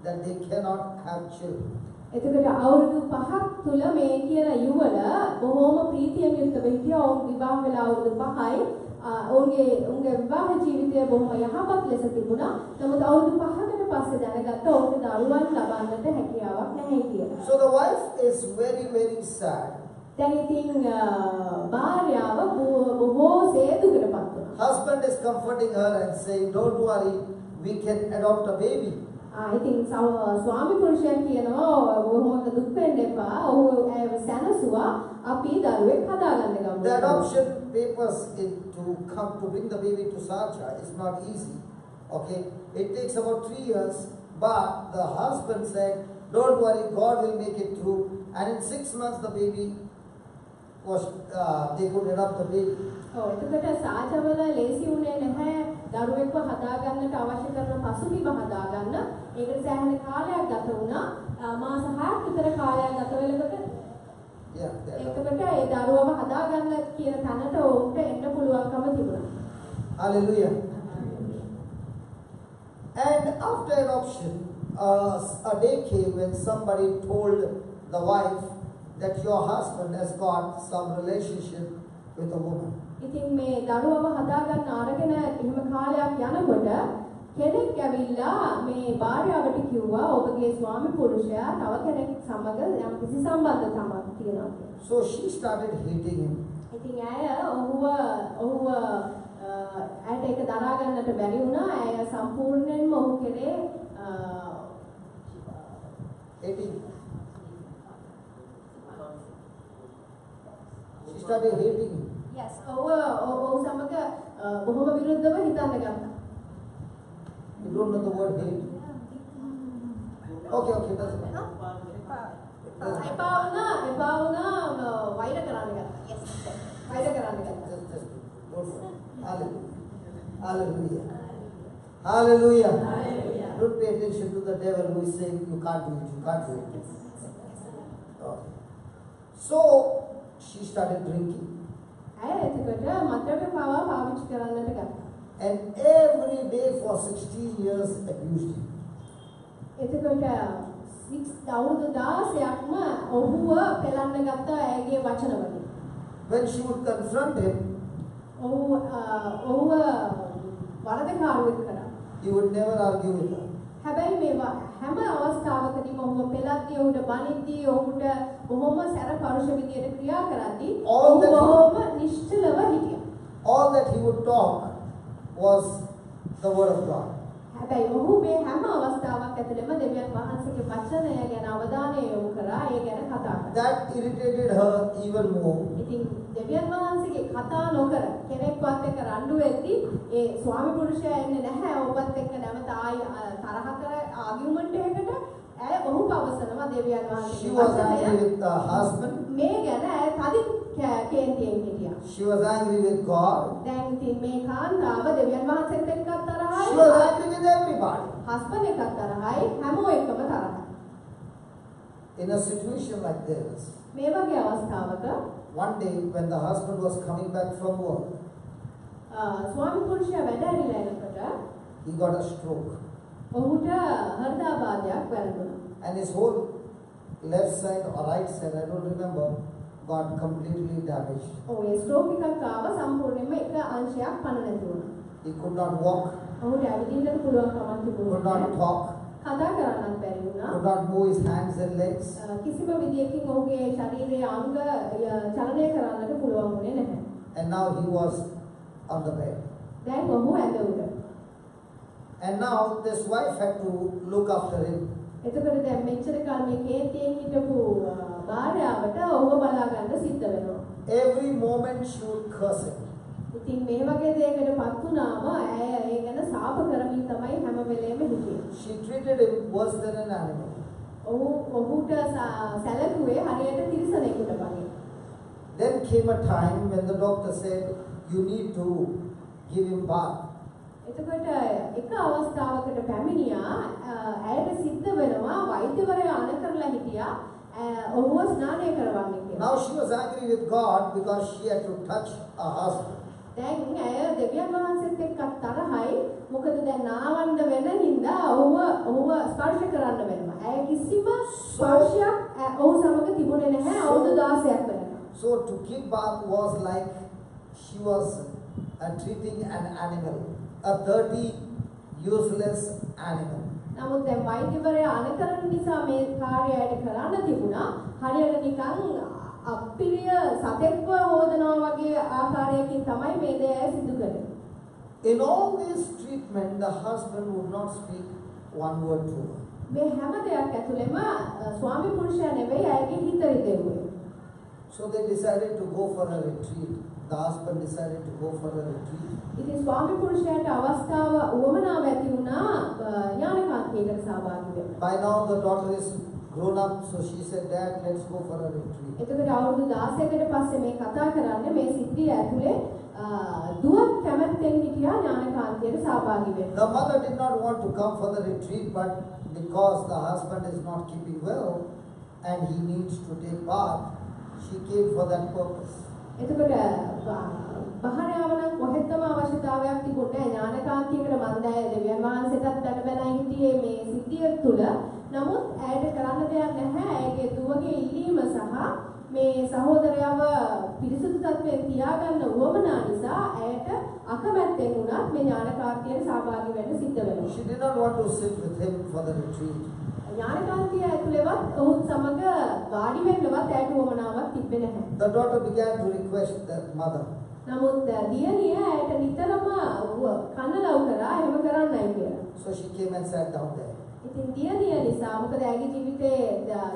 that they cannot have children. එතකොට අවුරුදු 5ක් තුල මේ කියන යුවළ බොහෝම ප්‍රීතියෙන් යුක්තව හිටියා. ඔවුන් විවාහ වෙලා අවුරුදු 5යි. ඔවුන්ගේ විවාහ ජීවිතය බොහොම යහපත් ලෙස තිබුණා. නමුත් අවුරුදු 5කට පස්සේ දැනගත්තා ඔවුන්ට දරුවන් ලබන්නට හැකියාවක් නැහැ කියලා. So the wife is very, very sad. දැන් ඉතින් භාර්යාව බොහෝ සේ දුකටපත් වුණා. Husband is comforting her and saying, don't worry, we can adopt a baby. ඉතින් ස්වාමි පුරුෂයා කියනවා බොහොම දුක් වෙන්න එපා. ඔහු ඇයව සැනසුවා අපි දරුවෙක් හදාගන්න ගමු. The adoption papers to come to bring the baby to Sharjah is not easy. Okay, it takes about 3 years, but the husband said, don't worry, God will make it through. And in 6 months the baby was, they could adopt the baby. ඔව්, එතකොට සාජවල ලේසි වුණේ නැහැ දරුවෙක්ව හදාගන්නට අවශ්‍ය කරන පසුබිම හදාගන්න. ඒකට සෑහෙන කාලයක් ගත වුණා. මාස 6ක් විතර කාලයක් ගත වෙනකොට එතකොට ඒ දරුවව හදාගන්න කියන තැනට ඔවුන්ට එන්න පුළුවන්කම තිබුණා. Hallelujah. And after adoption, a day came when somebody told the wife that your husband has got some relationship with a woman. ඉතින් මේ දරුවව හදාගන්න අරගෙන එහෙම කාලයක් යනකොට කෙනෙක් ඇවිල්ලා මේ භාර්යාවට කිව්වා ඔබගේ ස්වාමි පුරුෂයා තව කෙනෙක් සමග යම් කිසි සම්බන්ධතාවක් තියෙනවා කියලා. So she started hating him. ඉතින් ඇය ඔහුව ඔහුව ඇයට ඒක දරා ගන්නට බැරි වුණා. ඇය සම්පූර්ණයෙන්ම ඔහු කෙරේ Hating. She started hating him. Yes, ඔහුව ඔහු සමග බොහොම විරුද්ධව හිතන්න ගත්තා. You don't know the word hate? Okay, okay, doesn't matter. එපා වුණා, එපා වුණා වෛර කරන්න ගත්තා. Yes. වෛර කරන්න ගත්තා. Just go for it. Hallelujah. Hallelujah. Hallelujah. Hallelujah. Don't pay attention to the devil who is saying you can't do it, you can't do it. Okay. So she started drinking. ඇය එතකොට මද්ද්‍රව්‍ය පවා පාවිච්චි කරන්නට ගත්තා. And every day for 16 years abused him. එතකොට අවුරුදු 16ක්ම ඔහුව පෙලන්න ගත්තා ඇයගේ වචන වලින්. When she would confront him, ඔහුව වරදකාරුවෙක් කරා. He would never argue with her. හැබැයි මේ හැම අවස්ථාවකදීම ඔහුව පෙලද්දී, ඔහුට බනිද්දී, ඔහුට බොහොම සැර පරුෂ විදියට ක්‍රියා කරද්දී ඔහු බොහොම නිශ්චලව හිටියා. All that he would talk was the word of God. හැබැයි ඔහු මේ හැම අවස්ථාවක් ඇතුළෙම දෙවියන් වහන්සේගේ වචනය ගැන අවධානය යොමු කරා, ඒ ගැන කතා කරා. That irritated her even more. ඉතින් දෙවියන් වහන්සේගේ කතා නොකර කෙනෙක්වත් එක්ක රණ්ඩු වෙද්දී ඒ ස්වාමි පුරුෂයා එන්නේ නැහැ ඔබත් එක්ක නැවත ආයි තරහ කර ආගියුමන්ට් එකකට. ඇය ඔහු පවසනවා දෙවියන් She වහන්සේගේ was වචනය. angry with the husband. මේ ගැන ඇය තදින් කේන්තියෙන් හිටියා. She was angry with God. දැන් ඉතින් මේ කාන්තාව දෙවියන් වහන්සේත් එක්කත් තරහයි. She was angry with everybody. Husband එක්කත් තරහයි, හැමෝ එක්කම තරහයි. In a situation like this, මේ වගේ අවස්ථාවක one day when the husband was coming back from work, ස්වාමි පුරුෂයා වැඩ ඇරිලා එනකොට he got a stroke. ඔහුට හෘදාබාධයක් වැළඳුණා. And his whole left side or right side, I don't remember, got completely damaged. ඔව්, ඒ stroke එකක් ආව, සම්පූර්ණයෙන්ම එක අංශයක් පණ නැති වුණා. He could not walk, ඔහුට ඇවිදින්නට පුළුවන් කමක් තිබුණේ could not නැහැ. talk, කතා කරන්නත් බැරි වුණා. could not move his hands and legs. කිසිම විදියකින් ඔහුගේ ශරීරයේ අංග චලනය කරන්නට පුළුවන් වුණේ නැහැ. And now he was on the bed. දැන් ඔහු ඇඳ උඩ. And now this wife had to look after him. එතකොට දැන් මෙච්චර කල් මේ කේන්තියෙන් හිටපු භාර්යාවට ඔහුව බලා ගන්න සිද්ධ වෙනවා. Every moment she would curse him. ඉතින් මේ වගේ දෙයකට පත් වුණාම ඇය ඒ ගැන සාප කරමින් තමයි හැම වෙලේම හිටියේ. She treated him worse than an animal. ඔහුට සැලකුවේ හරියට තිරිසනෙකුට වගේ. Then came a time when the doctor said, you need to give him bath. එතකොට එක අවස්ථාවකට පැමිණියා ඇයට සිද්ධ වෙනවා වෛද්‍යවරයා අණ කරලා හිටියා ඔහුව ස්නානය කරවන්න කියලා. Now she was angry with God because she had to touch her husband. දැන් ඇය දෙවියන් වහන්සේත් එක්ක තරහයි, මොකද දැන් නාවන්න වෙන හින්දා ඔහුව ස්පර්ශ කරන්න වෙනවා. ඇය කිසිම ස්පර්ශයක් ඔහු සමග තිබුණේ නැහැ අවුරුදු 16ක් වෙනකම්. So to give bath was like she was treating an animal, a dirty, useless animal. නමුත් දැන් වෛද්‍යවරයා අණ කරන නිසා මේ කාර්යය ඇයට කරන්න තිබුණා. හරියට නිකන් අප්පිරිය සතෙක්ව හොදනවා වගේ ආකාරයකින් තමයි මේ දේ ඇය සිදු කළේ. In all this treatment, the husband would not speak one word to her. මේ හැම දෙයක් ඇතුළෙම ස්වාමි පුරුෂයා නෙවෙයි ඇයගේ හිත රිදෙව්වේ. So they decided to go for a retreat. The husband decided to go for a retreat. ඉතින් ස්වාමි පුරුෂයාට අවස්ථාව උවමනාව ඇති වුණා ඥානකාන්තියකට සහභාගී වෙන්න. By now the daughter is grown up, so she said, Dad, let's go for a retreat. එතකොට අවුරුදු 16කට පස්සේ මේ කතා කරන්නේ මේ සිද්ධිය ඇතුලේ දුවත් කැමැත්තෙන් හිටියා ඥානකාන්තියට සහභාගී වෙන්න. The mother did not want to come for the retreat, but because the husband is not keeping well and he needs to take bath, she came for that purpose. එතකොට භාර්යාව නම් කොහෙත්ම අවශ්‍යතාවයක් තිබුණේ නැහැ ඥානකාන්තියකට. මන්දෑ දෙවියන් වහන්සේටත් බැන බැන හිටියේ මේ සිද්ධිය තුල. නමුත් ඇයට කරන්න දෙයක් නැහැ. ඇයගේ දුවගේ ඉල්ලීම සහ මේ සහෝදරයව පිරිසුදු තත්ත්වයෙන් තියාගන්න උවමනා නිසා ඇයට අකමැත්තෙන් වුණත් මේ ඥානකාන්තියට සහභාගී වෙන්න සිද්ධ වෙනවා. She did not want to sit with him for the retreat. ඥානකාන්තිය ඇතුළේවත් ඔහුත් සමග වාඩි වෙන්නවත් ඇයට උවමනාවක් තිබ්බේ නැහැ. The daughter began to request the mother. නමුත් දියණිය ඇයට නිතරම කන්නලව් කරා එහෙම කරන්නයි කියලා. So she came and sat down there. ඉතින් දියණිය නිසා මොකද ඇගේ ජීවිතේ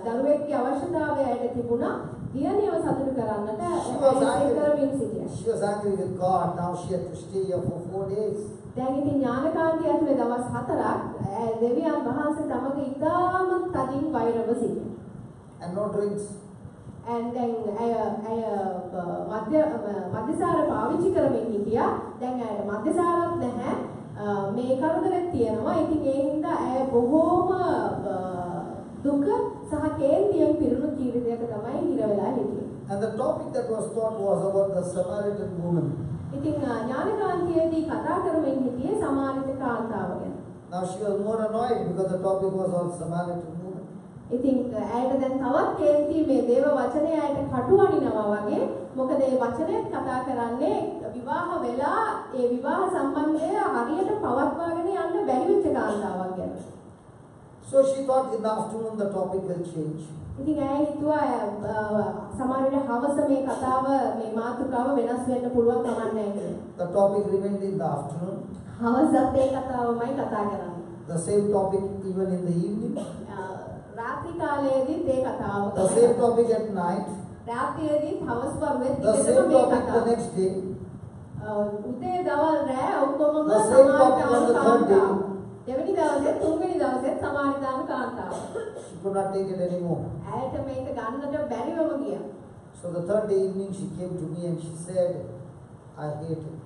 දරුවෙක්ගේ අවශ්‍යතාවය ඇයට තිබුණා. දියණියව සතුටු කරන්නට ඇය කරමින් සිටියා. She was angry with God. Now she had to stay here for 4 days. දැන් ඉතින් ඥානකාන්තිය ඇතුලේ දවස් 4ක් දෙවියන් වහන්සේ තමග ඉතාම තදින් වෛරව සිටියා. And no drinks. And දැන් ඇය ඇය මද්‍යසාර පාවිච්චි කරමින් හිටියා. දැන් ඇයට මද්‍යසාරත් නැහැ. මේ කරදරෙත් තියෙනවා. ඉතින් ඒ හින්දා ඇය බොහෝම දුක සහ කේන්තියෙන් පිරුණු ජීවිතයක තමයි හිර වෙලා හිටියේ. And the topic that was taught was about the Samaritan woman. ඉතින් ඥානකාන්තියේදී කතා කරමින් හිටියේ සමාරිත කාන්තාව ගැන. Now she was more annoyed because the topic was on Samaritan woman. ඉතින් ඇයට දැන් තවත් කේන්ති මේ දේව වචනය ඇයට කටු අනිනවා වගේ. මොකද ඒ වචනයත් කතා කරන්නේ විවාහ වෙලා ඒ විවාහ සම්බන්ධය හරියට පවත්වාගෙන යන්න බැරි වෙච්ච කාන්තාවක් ගැන. So she thought in the afternoon the topic will change. ඉතින් ඇය හිතුවා සමහර විට හවස මේ කතාව මේ මාතෘකාව වෙනස් වෙන්න පුළුවන් කමක් නැහැ කියලා. The topic remained in the afternoon. හවසත් ඒ කතාවමයි කතා කරන්නේ. The same topic even in the evening. රාත්‍රී කාලයේදීත් ඒ කතාවම. The same topic at night. රාත්‍රියේදීත් හවස වරුවෙත් The same මේ topic the කතාව. next day. උදේ දවල් රෑ ඔක්කොමම The same topic on the third day. කාන්තාව. දෙවෙනි දවසේ තුන්වෙනි දවසේත් සමාරිතානු කාන්තාව. She could not take it anymore. ඇයට මේක ගන්නට බැරිවම ගියා. So the third day evening she came to me and she said, I hate it.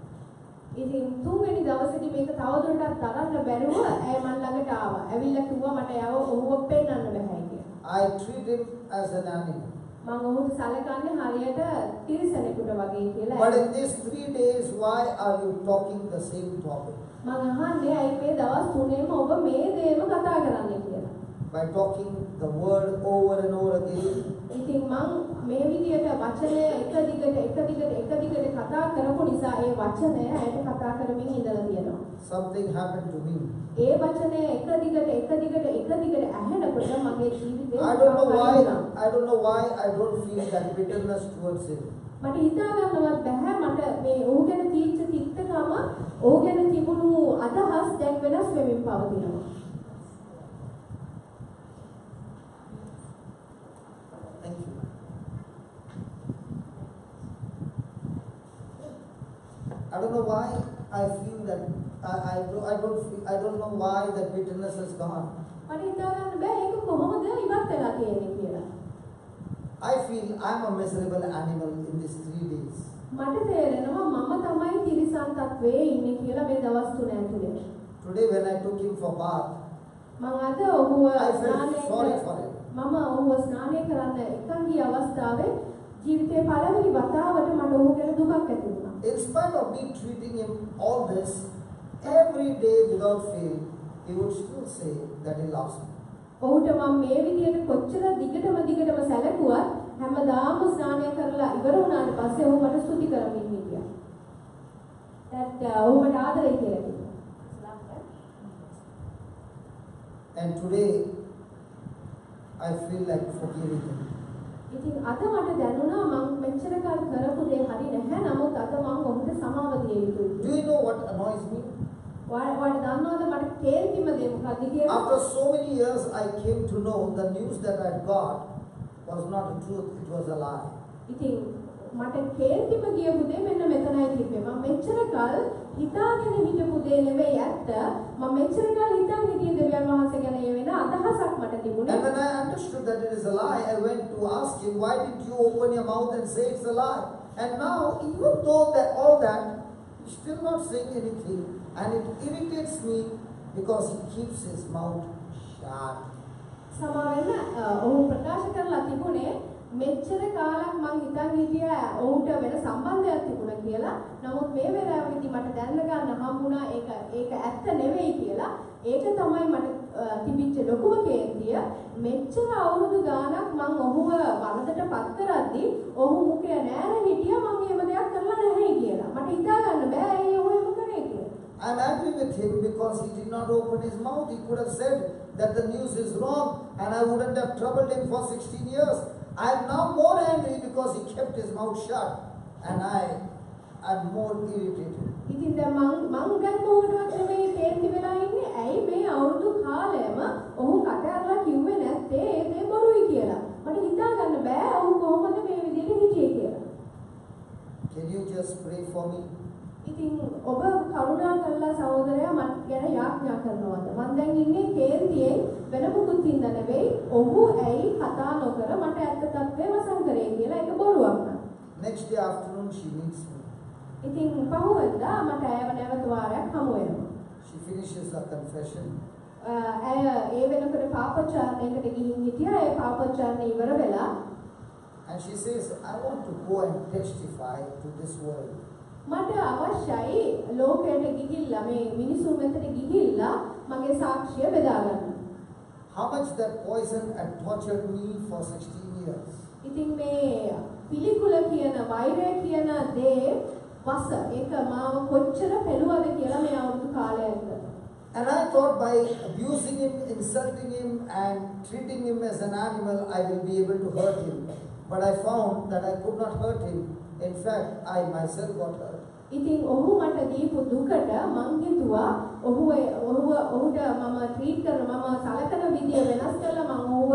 ඉතින් තුන්වෙනි දවසේදී මේක තවදුරටත් දරන්න බැරුව ඇය මන් ළඟට ආවා. ඇවිල්ලා කිව්වා මට එයාව ඔහුව පෙන්වන්න බැහැ කියලා. I treat him as an animal. මං ඔහුට සලකන්නේ හරියට තිරිසනෙකුට වගේ කියලා. But in these 3 days, why are you talking the same topic? මං අහන්නේ ඇයි මේ දවස් තුනේම ඔබ මේ දේම කතා කරන්නේ කියලා. By talking the word over and over again. ඉතින් මං මේ විදියට වචනය එක දිගට එක දිගට එක දිගට කතා කරපු නිසා ඒ වචනය ඇයට කතා කරමින් ඉඳලා තියෙනවා. Something happened to me. ඒ වචනය එක දිගට එක දිගට එක දිගට ඇහෙනකොට මගේ ජීවිතේ I don't know මොකක් හරි why වුණා. I don't know why I don't feel that bitterness towards him. මට හිතා ගන්නවත් බැහැ මට මේ ඔහු ගැන තීච්ඡ තිත්තකම ඔහු ගැන තිබුණු අදහස් දැන් වෙනස් වෙමින් පවතිනවා. Thank you. I don't know why I feel that I don't know why that bitterness has gone. මට හිතා ගන්න බෑ ඒක කොහොමද ඉවත් වෙලා තියෙන්නේ කියලා. I feel I'm a miserable animal in these 3 days. මට තේරෙනවා මම තමයි තිරිසන් තත්වයේ ඉන්නේ කියලා මේ දවස් තුන ඇතුලේ. Today when I took him for bath, මං අද ඔහුව I felt ස්නානය sorry for him. මම ඔහුව ස්නානය කරන්න එක්කන් ගිය අවස්ථාවේ ජීවිතේ පළවෙනි වතාවට මට ඔහු ගැන දුකක් ඇති වුණා. In spite of me treating him all this, every day without fail, he would still say that he loves me. ඔහුට මම මේ විදියට කොච්චර දිගටම දිගටම සැලකුවත් හැමදාම ස්නානය කරලා ඉවර වුණාට පස්සේ ඔහු මට ස්තුති කරමින් හිටියා. That ඔහු මට ආදරේ කියලා කිව්වා. And today, I feel like forgiving him. ඉතින් අද මට දැනුණා මං මෙච්චර කල් කරපු දේ හරි නැහැ. නමුත් අද මං ඔහුට සමාව දිය යුතුයි. Do you know what annoys me? ඔයාලට දන්නවද මට කේන්තිම දේ මොකද්ද කියලා? After so many years, I came to know the news that I got was not a truth, it was a lie. ඉතින් මට කේන්තිම ගියපු දේ මෙන්න මෙතනයි තිබ්බේ. මම මෙච්චර කල් හිතාගෙන හිටපු දේ නෙවෙයි ඇත්ත. මම මෙච්චර කල් හිතන් හිටියේ දෙවියන් වහන්සේ ගැන ඒ වෙන අදහසක් මට තිබුණේ. And when I understood that it is a lie, I went to ask him, why did you open your mouth and say it's a lie? And now, even though that all that, he's still not saying anything, and it irritates me because he keeps his mouth shut. සමා වෙන්න ඔහු ප්‍රකාශ කරලා තිබුණේ මෙච්චර කාලක් මං හිතන් හිටියා ඔහුට වෙන සම්බන්ධයක් තිබුණා කියලා. නමුත් මේ වෙලාවේදී මට දැනගන්න හම්බුණා ඒක ඒක ඇත්ත නෙවෙයි කියලා. ඒක තමයි මට තිබිච්ච ලොකුම කේන්තිය මෙච්චර අවුරුදු ගාණක් මං ඔහුව වරදට පත් කරද්දී ඔහු මුඛය නෑර හිටියා මං එහෙම දෙයක් කරලා නැහැ කියලා. මට හිතා ගන්න බෑ ඇයි ඔහු එහෙම කරේ කියලා. I'm angry with him because he did not open his mouth. He could have said that the news is wrong and I wouldn't have troubled him for 16 years. I am now more angry because he kept his mouth shut and I am more irritated. ඉතින් දැන් මං දැන් මොකටවත් නෙමෙයි කේන්ති වෙලා ඉන්නේ. ඇයි මේ අවුරුදු කාලයම ඔහු කට ඇරලා කිව්වේ නැත්තේ ඒ දේ බොරුයි කියලා. මට හිතා ගන්න බෑ ඔහු කොහොමද මේ විදිහට හිටියේ කියලා. Can you just pray for me? ඉතින් ඔබ කරුණා කරලා සහෝදරයා මට ගැන යාඥා කරනවද? මං දැන් ඉන්නේ කේන්තියෙන් වෙන මොකුත් හින්දා නෙවෙයි. ඔහු ඇයි කතා නොකර මට ඇත්ත තත්ත්වය වසන් කරේ කියලා ඒක බොරුවක් නම්. Next day afternoon she meets me. ඉතින් පහුවෙන්දා මට ඇයව නැවත වාරයක් හමු වෙනවා. She finishes her confession. ඇය ඒ වෙනකොට පාපොච්චාරණයකට ගිහින් හිටියා. ඒ පාපොච්චාරණය ඉවර වෙලා And she says, I want to go and testify to this world. මට අවශ්‍යයි ලෝකයට ගිහිල්ලා මේ මිනිසුන් වෙතට ගිහිල්ලා මගේ සාක්ෂිය බෙදා ගන්න. How much that poison had tortured me for 16 years. ඉතින් මේ පිළිකුල කියන වෛරය කියන දේ වස ඒක මාව කොච්චර පෙළුවද කියලා මේ අවුරුදු කාලය ඇතුළත. And I thought by abusing him, insulting him and treating him as an animal, I will be able to hurt him. But I found that I could not hurt him. In fact, I myself got hurt. ඉතින් ඔහු මට දීපු දුකට මං හිතුවා ඔහු ඔහුව ඔහුට මම ට්‍රීට් කරන මම සලකන විදිය වෙනස් කරලා මං ඔහුව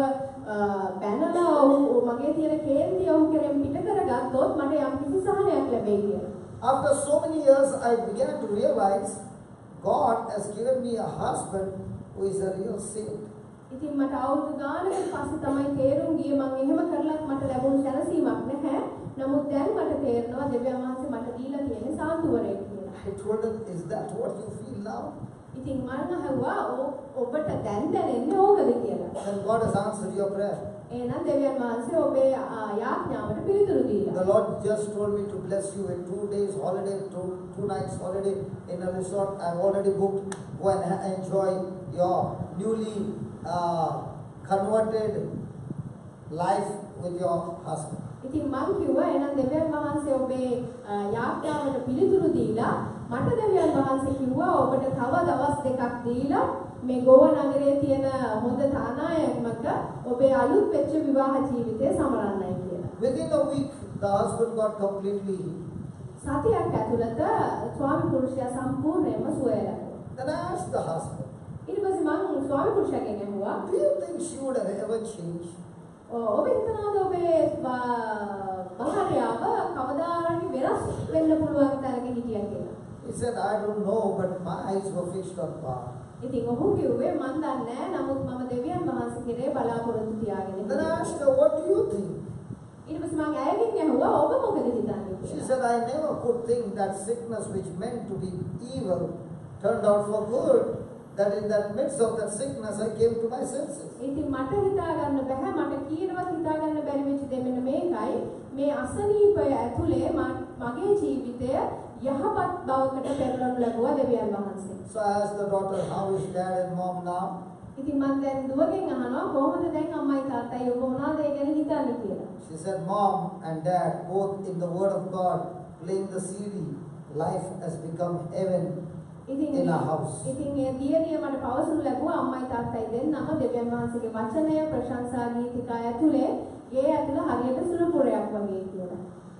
බැනලා ඔහු මගේ තියෙන කේන්තිය ඔහු කෙරෙන් පිට කරගත්තොත් මට යම් කිසි සහනයක් ලැබෙයි කියලා. After so many years, I began to realize God has given me a husband who is a real saint. ඉතින් මට අවුරුදු ගානකට පස්සේ තමයි තේරුම් ගියේ මං එහෙම කරලත් මට ලැබුණු සැනසීමක් නැහැ. නමුත් දැන් මට තේරෙනවා දෙවියන් වහන්සේ මට දීලා තියෙන සාන්තුවරයෙක් කියලා. I told her, is that what you feel now? ඉතින් මං අහුවා ඔබට දැන් දැනෙන්නේ ඕකද කියලා. Then God has answered your prayer. එහෙනම් දෙවියන් වහන්සේ ඔබේ යාඥාවට පිළිතුරු දීලා. The Lord just told me to bless you with 2 days holiday, two nights holiday in a resort. I've already booked. Go and enjoy your newly converted life with your husband. ඉතින් මං කිව්වා එහෙනම් දෙවියන් වහන්සේ ඔබේ යාඥාවට පිළිතුරු දීලා මට දෙවියන් වහන්සේ කිව්වා ඔබට තව දවස් දෙකක් දීලා මේ ගෝවා නගරයේ තියෙන හොඳ තානායමක ඔබේ අලුත් වෙච්ච විවාහ ජීවිතය සමරන්නයි කියලා. Within a week, the husband got completely healed. සතියක් ඇතුළත ස්වාමි පුරුෂයා සම්පූර්ණයෙන්ම සුවය ලැබුවා. Then I asked the husband, ඊට පස්සේ මං ස්වාමි පුරුෂයාගෙන් ඇහුවා, do you think she would have ever changed? ඔබ හිතනවාද ඔබේ භාර්යාව කවදා හරි වෙනස් වෙන්න පුළුවන් තැනක හිටියා කියලා? He said, I don't know, but my eyes were fixed on God. ඉතින් ඔහු කිව්වේ මං දන්නේ නෑ, නමුත් මම දෙවියන් වහන්සේ කෙරේ බලාපොරොත්තු තියාගෙන Then I හිටියා. asked her, what do you think? ඊට පස්සේ මං ඇයගෙන් ඇහුවා ඔබ මොකද හිතන්නේ She කියලා. said, I never could think that sickness which meant to be evil turned out for good, that in that midst of that sickness I came to my senses. ඉතින් මට හිතා ගන්න බැහැ, මට කියනවත් හිතා ගන්න බැරි වෙච්ච දේ මෙන්න මේකයි. මේ අසනීපය ඇතුලේ මගේ ජීවිතය යහපත් බවකට පෙරලනු ලැබුවා දෙවියන් වහන්සේ. So I asked the daughter, how is dad and mom now? ඉතින් මං දැන් දුවගෙන් අහනවා කොහොමද දැන් අම්මයි තාත්තයි ඔබ මොනවද ඒ ගැන හිතන්නේ කියලා. She said, Mom and Dad, both in the Word of God, playing the CD, life has become heaven ඉතින් in our house. ඉතින් ඒ දියණිය මට පවසනු ලැබුවා අම්මයි තාත්තයි දෙන්නම දෙවියන් වහන්සේගේ වචනය ප්‍රශංසා ගීතිකා ඇතුලේ ගේ ඇතුළ හරියට සුරපුරයක් වගේ කියලා.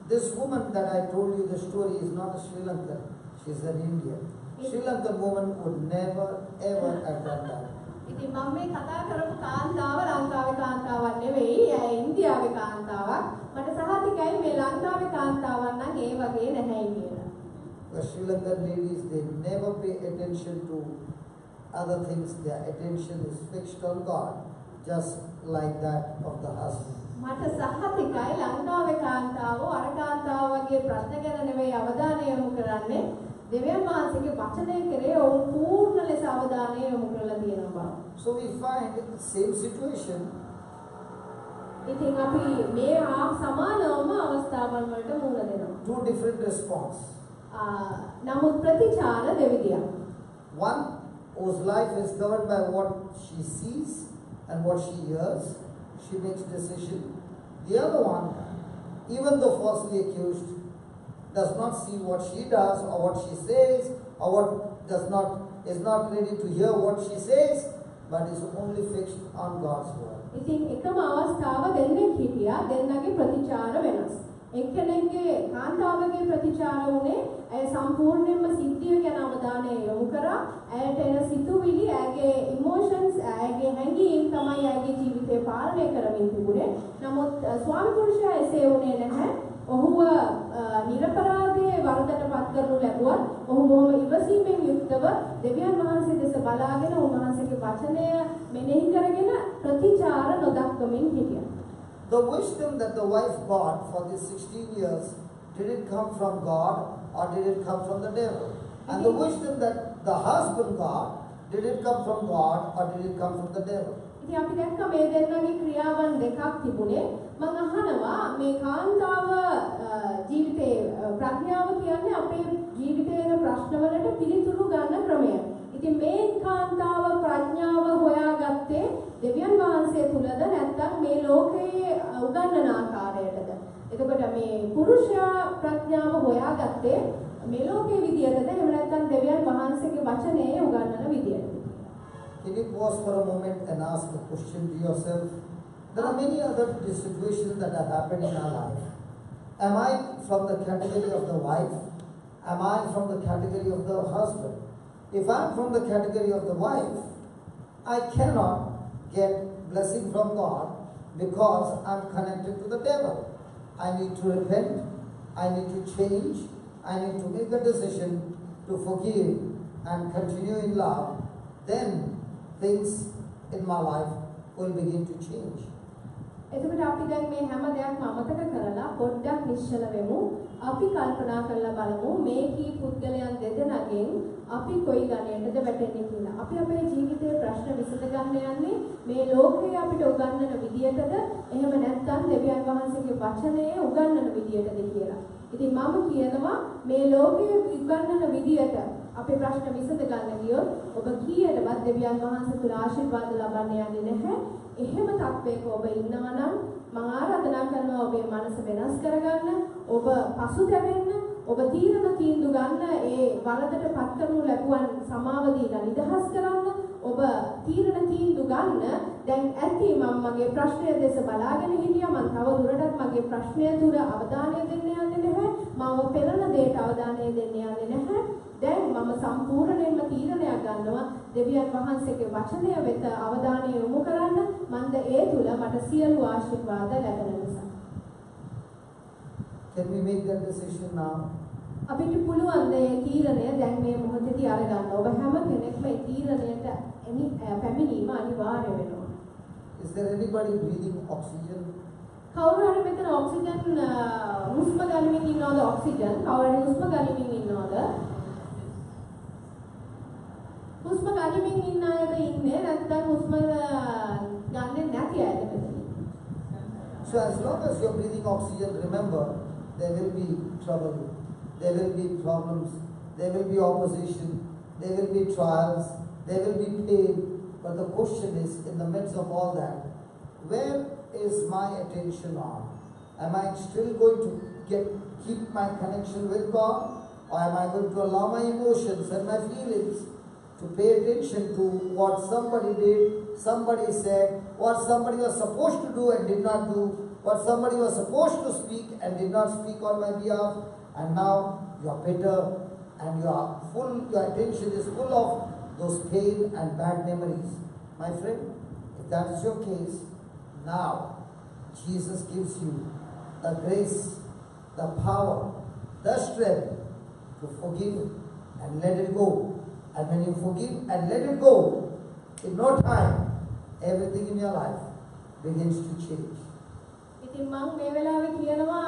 This woman that I told you the story is not a Sri Lankan, she is an Indian. Sri Lankan woman would never ever have done that. ඉතින් මම මේ කතා කරපු කාන්තාව ලංකාවේ කාන්තාවක් නෙවෙයි, ඇය ඉන්දියාවේ කාන්තාවක්. මට සහතිකයි මේ ලංකාවේ කාන්තාවන් නම් ඒ වගේ නැහැයි කියලා. The Sri Lankan ladies, they never pay attention to other things. Their attention is fixed on God, just like that of the husband. මට සහතිකයි ලංකාවේ කාන්තාවෝ අර කාන්තාව වගේ ප්‍රශ්න ගැන නෙවෙයි අවධානය යොමු කරන්නේ. දෙවියන් වහන්සේගේ වචනය කෙරේ ඔවුන් පූර්ණ ලෙස අවධානය යොමු කරලා තියෙන බව. So we find the same situation. ඉතින් අපි මේ සමානවම අවස්ථාවන් වලට මුහුණ දෙනවා. Two different response. නමුත් ප්‍රතිචාර දෙවිදියක්. One, whose life is governed by what she sees and what she hears, she makes decision. The other one, even though falsely accused, does not see what she does or what she says, or what does not is not ready to hear what she says, but is only fixed on God's word. ඉතින් එකම අවස්ථාව දෙන්නෙක් හිටියා, දෙන්නගේ ප්‍රතිචාර වෙනස්. එක්කෙනෙක්ගේ කාන්තාවගේ ප්‍රතිචාර වුණේ ඇය සම්පූර්ණයෙන්ම සිද්ධිය ගැන අවධානය යොමු කරා. ඇයට එන සිතුවිලි, ඇයගේ ඉමෝෂන්ස්, ඇයගේ හැඟීම් තමයි ඇයගේ ජීවිතය පාලනය කරමින් තිබුණේ. නමුත් ස්වාමි පුරුෂයා එසේ වුණේ නැහැ. ඔහුව නිරපරාධයේ වරදට පත් කරනු ලැබුවත් ඔහු බොහොම ඉවසීමෙන් යුක්තව දෙවියන් වහන්සේ දෙස බලාගෙන උන්වහන්සේගේ වචනය මෙනෙහි කරගෙන ප්‍රතිචාර නොදක්වමින් හිටියා. The wisdom that the wife got for these 16 years, did it come from God or did it come from the devil? And the wisdom that the husband got, did it come from God or did it come from the devil? ඉතින් අපි දැක්ක මේ දෙන්නගේ ක්‍රියාවන් දෙකක් තිබුණේ. මං අහනවා මේ කාන්තාව ජීවිතේ ප්‍රඥාව කියන්නේ අපේ ජීවිතේ එන ප්‍රශ්නවලට පිළිතුරු ගන්න ක්‍රමය. ඉතින් මේ කාන්තාව ප්‍රඥාව හොයාගත්තේ දෙවියන් වහන්සේ තුලද නැත්නම් මේ ලෝකයේ උගන්වන ආකාරයටද? එතකොට මේ පුරුෂයා ප්‍රඥාව හොයාගත්තේ මේ ලෝකයේ විදියටද එහෙම නැත්නම් දෙවියන් වහන්සේගේ වචනයේ උගන්වන විදියටද? Can you pause for a moment and ask a question to yourself? There are many other situations that have happened in our life. Am I from the category of the wife? Am I from the category of the husband? If I am from the category of the wife, I cannot get blessing from God because I'm connected to the devil. I need to repent, I need to change, I need to make a decision to forgive and continue in love. Then things in my life will begin to change. එතකොට අපි දැන් මේ හැම දෙයක්ම අමතක කරලා පොඩ්ඩක් නිශ්චල වෙමු. අපි කල්පනා කරලා බලමු මේ කී පුද්ගලයන් දෙදෙනාගෙන් අපි කොයි ගණයටද වැටෙන්නේ කියලා. අපි අපේ ජීවිතයේ ප්‍රශ්න විසඳ ගන්න යන්නේ මේ ලෝකයේ අපිට උගන්වන විදියටද එහෙම නැත්නම් දෙවියන් වහන්සේගේ වචනයේ උගන්වන විදියටද කියලා. ඉතින් මම කියනවා මේ ලෝකයේ උගන්වන විදියට අපේ ප්‍රශ්න විසඳ ගන්න ගියොත් ඔබ කීයටවත් දෙවියන් වහන්සේ තුල ආශිර්වාද ලබන්න යන්නේ නැහැ. එහෙම තත්වයක ඔබ ඉන්නවා නම් මම ආරාධනා කරනවා ඔබේ මනස වෙනස් කරගන්න, ඔබ පසුතැවෙන්න, ඔබ තීරණ තීන්දුව ගන්න, ඒ වරදට පත් කරනු ලැබුවන් සමාව දීලා නිදහස් කරන්න, ඔබ තීරණ තීන්දුව ගන්න. දැන් ඇති මම මගේ ප්‍රශ්නය දෙස බලාගෙන හිටියා. මම තව දුරටත් මගේ ප්‍රශ්නය තුර අවධානය දෙන්න යන්නේ නැහැ. මම පෙළෙන දෙයට අවධානය දෙන්න යන්නේ නැහැ. දැන් මම සම්පූර්ණයෙන්ම තීරණයක් ගන්නවා දෙවියන් වහන්සේගේ වචනය වෙත අවධානය යොමු කරන්න. මන්ද ඒ තුල මට සියලු ආශිර්වාද ලැබෙන නිසා. Can we make that decision now? අපිට පුළුවන් මේ තීරණය දැන් මේ මොහොතේදී අරගන්න. ඔබ හැම කෙනෙක්ම මේ තීරණයට පැමිණීම අනිවාර්ය වෙනවා. Is there anybody breathing oxygen? කවුරු හරි මෙතන ඔක්සිජන් හුස්ම ගනිමින් ඉන්නවද? ඔක්සිජන් කවුරු හරි හුස්ම ගනිමින් ඉන්නවද? හුස්ම ගනිමින් ඉන්න අයද ඉන්නේ නැත්නම් හුස්ම ගන්නෙ නැති අයද මෙතන? So as long as you're breathing oxygen, remember there will be trouble, there will be problems, there will be opposition, there will be trials, there will be pain. But the question is, in the midst of all that, where is my attention on? Am I still going to keep my connection with God, or am I going to allow my emotions and my feelings to pay attention to what somebody did, somebody said, what somebody was supposed to do and did not do, what somebody was supposed to speak and did not speak on my behalf, and now you are bitter and you are full, your attention is full of those pain and bad memories. My friend, if that is your case, now Jesus gives you the grace, the power, the strength to forgive and let it go. And when you forgive and let it go, in no time, everything in your life begins to change. ඉතින් මං මේ වෙලාවේ කියනවා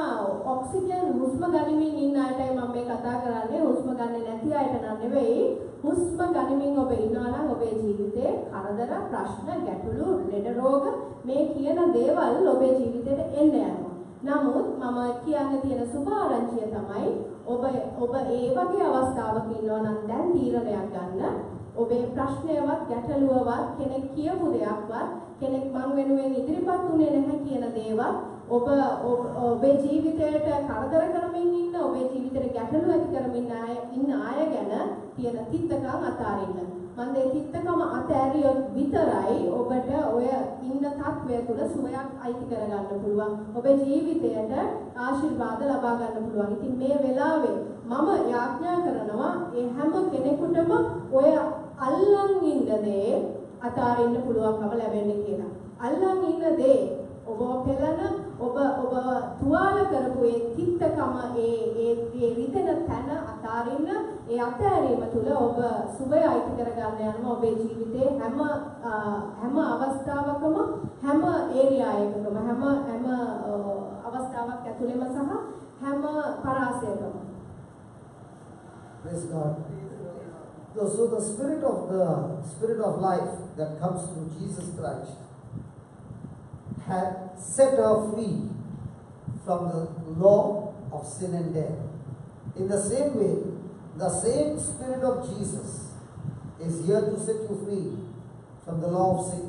oxygen හුස්ම ගනිමින් ඉන්න අයටයි මම මේ කතා කරන්නේ. හුස්ම ගන්නේ නැති අයට නම් නෙවෙයි. හුස්ම ගනිමින් ඔබ ඉන්නවා නම් ඔබේ ජීවිතේ කරදර, ප්‍රශ්න, ගැටලු, ලෙඩ රෝග මේ කියන දේවල් ඔබේ ජීවිතේට එන්න යනවා. නමුත් මම කියන්න තියෙන සුභ ආරංචිය තමයි ඔබ ඒ වගේ අවස්ථාවක ඉන්නවා නම් දැන් තීරණයක් ගන්න. ඔබේ ප්‍රශ්නයවත් ගැටලුවවත් කෙනෙක් කියපු දෙයක්වත් කෙනෙක් මං වෙනුවෙන් ඉදිරිපත් වුණේ නැහැ කියන දේවත් ඔබ ඔබේ ජීවිතයට කරදර කරමින් ඉන්න ඔබේ ජීවිතයට ගැටලු ඇති කරමින් ඉන්න අය ගැන තියෙන තිත්තකම් අතාරින්න. මන්ද ඒ තිත්තකම අතෑරියොත් විතරයි ඔබට ඔය ඉන්න තත්වය තුල සුවයක් අයිති කරගන්න පුළුවන්. ඔබේ ජීවිතයට ආශිර්වාද ලබා ගන්න පුළුවන්. ඉතින් මේ වෙලාවේ මම යාඥා කරනවා ඒ හැම කෙනෙකුටම ඔය අල්ලන් ඉන්න දේ අතාරින්න පුළුවන්කම ලැබෙන්න කියලා. අල්ලන් ඉන්න දේ ඔබව පෙළන ඔබ ඔබ තුවාල කරපු ඒ තිත්තකම ඒ ඒ ඒ රිදෙන තැන අතාරින්න. ඒ අතෑරීම තුළ ඔබ සුවය අයිති කරගන්න යනවා ඔබේ ජීවිතේ හැම හැම අවස්ථාවකම හැම ඒරියා එකකම හැම හැම අවස්ථාවක් ඇතුළෙම සහ හැම පරාසයකම. Praise God. So the spirit of life that comes through Jesus Christ had set her free from the law of sin and death. In the same way, the same Spirit of Jesus is here to set you free from the law of sickness.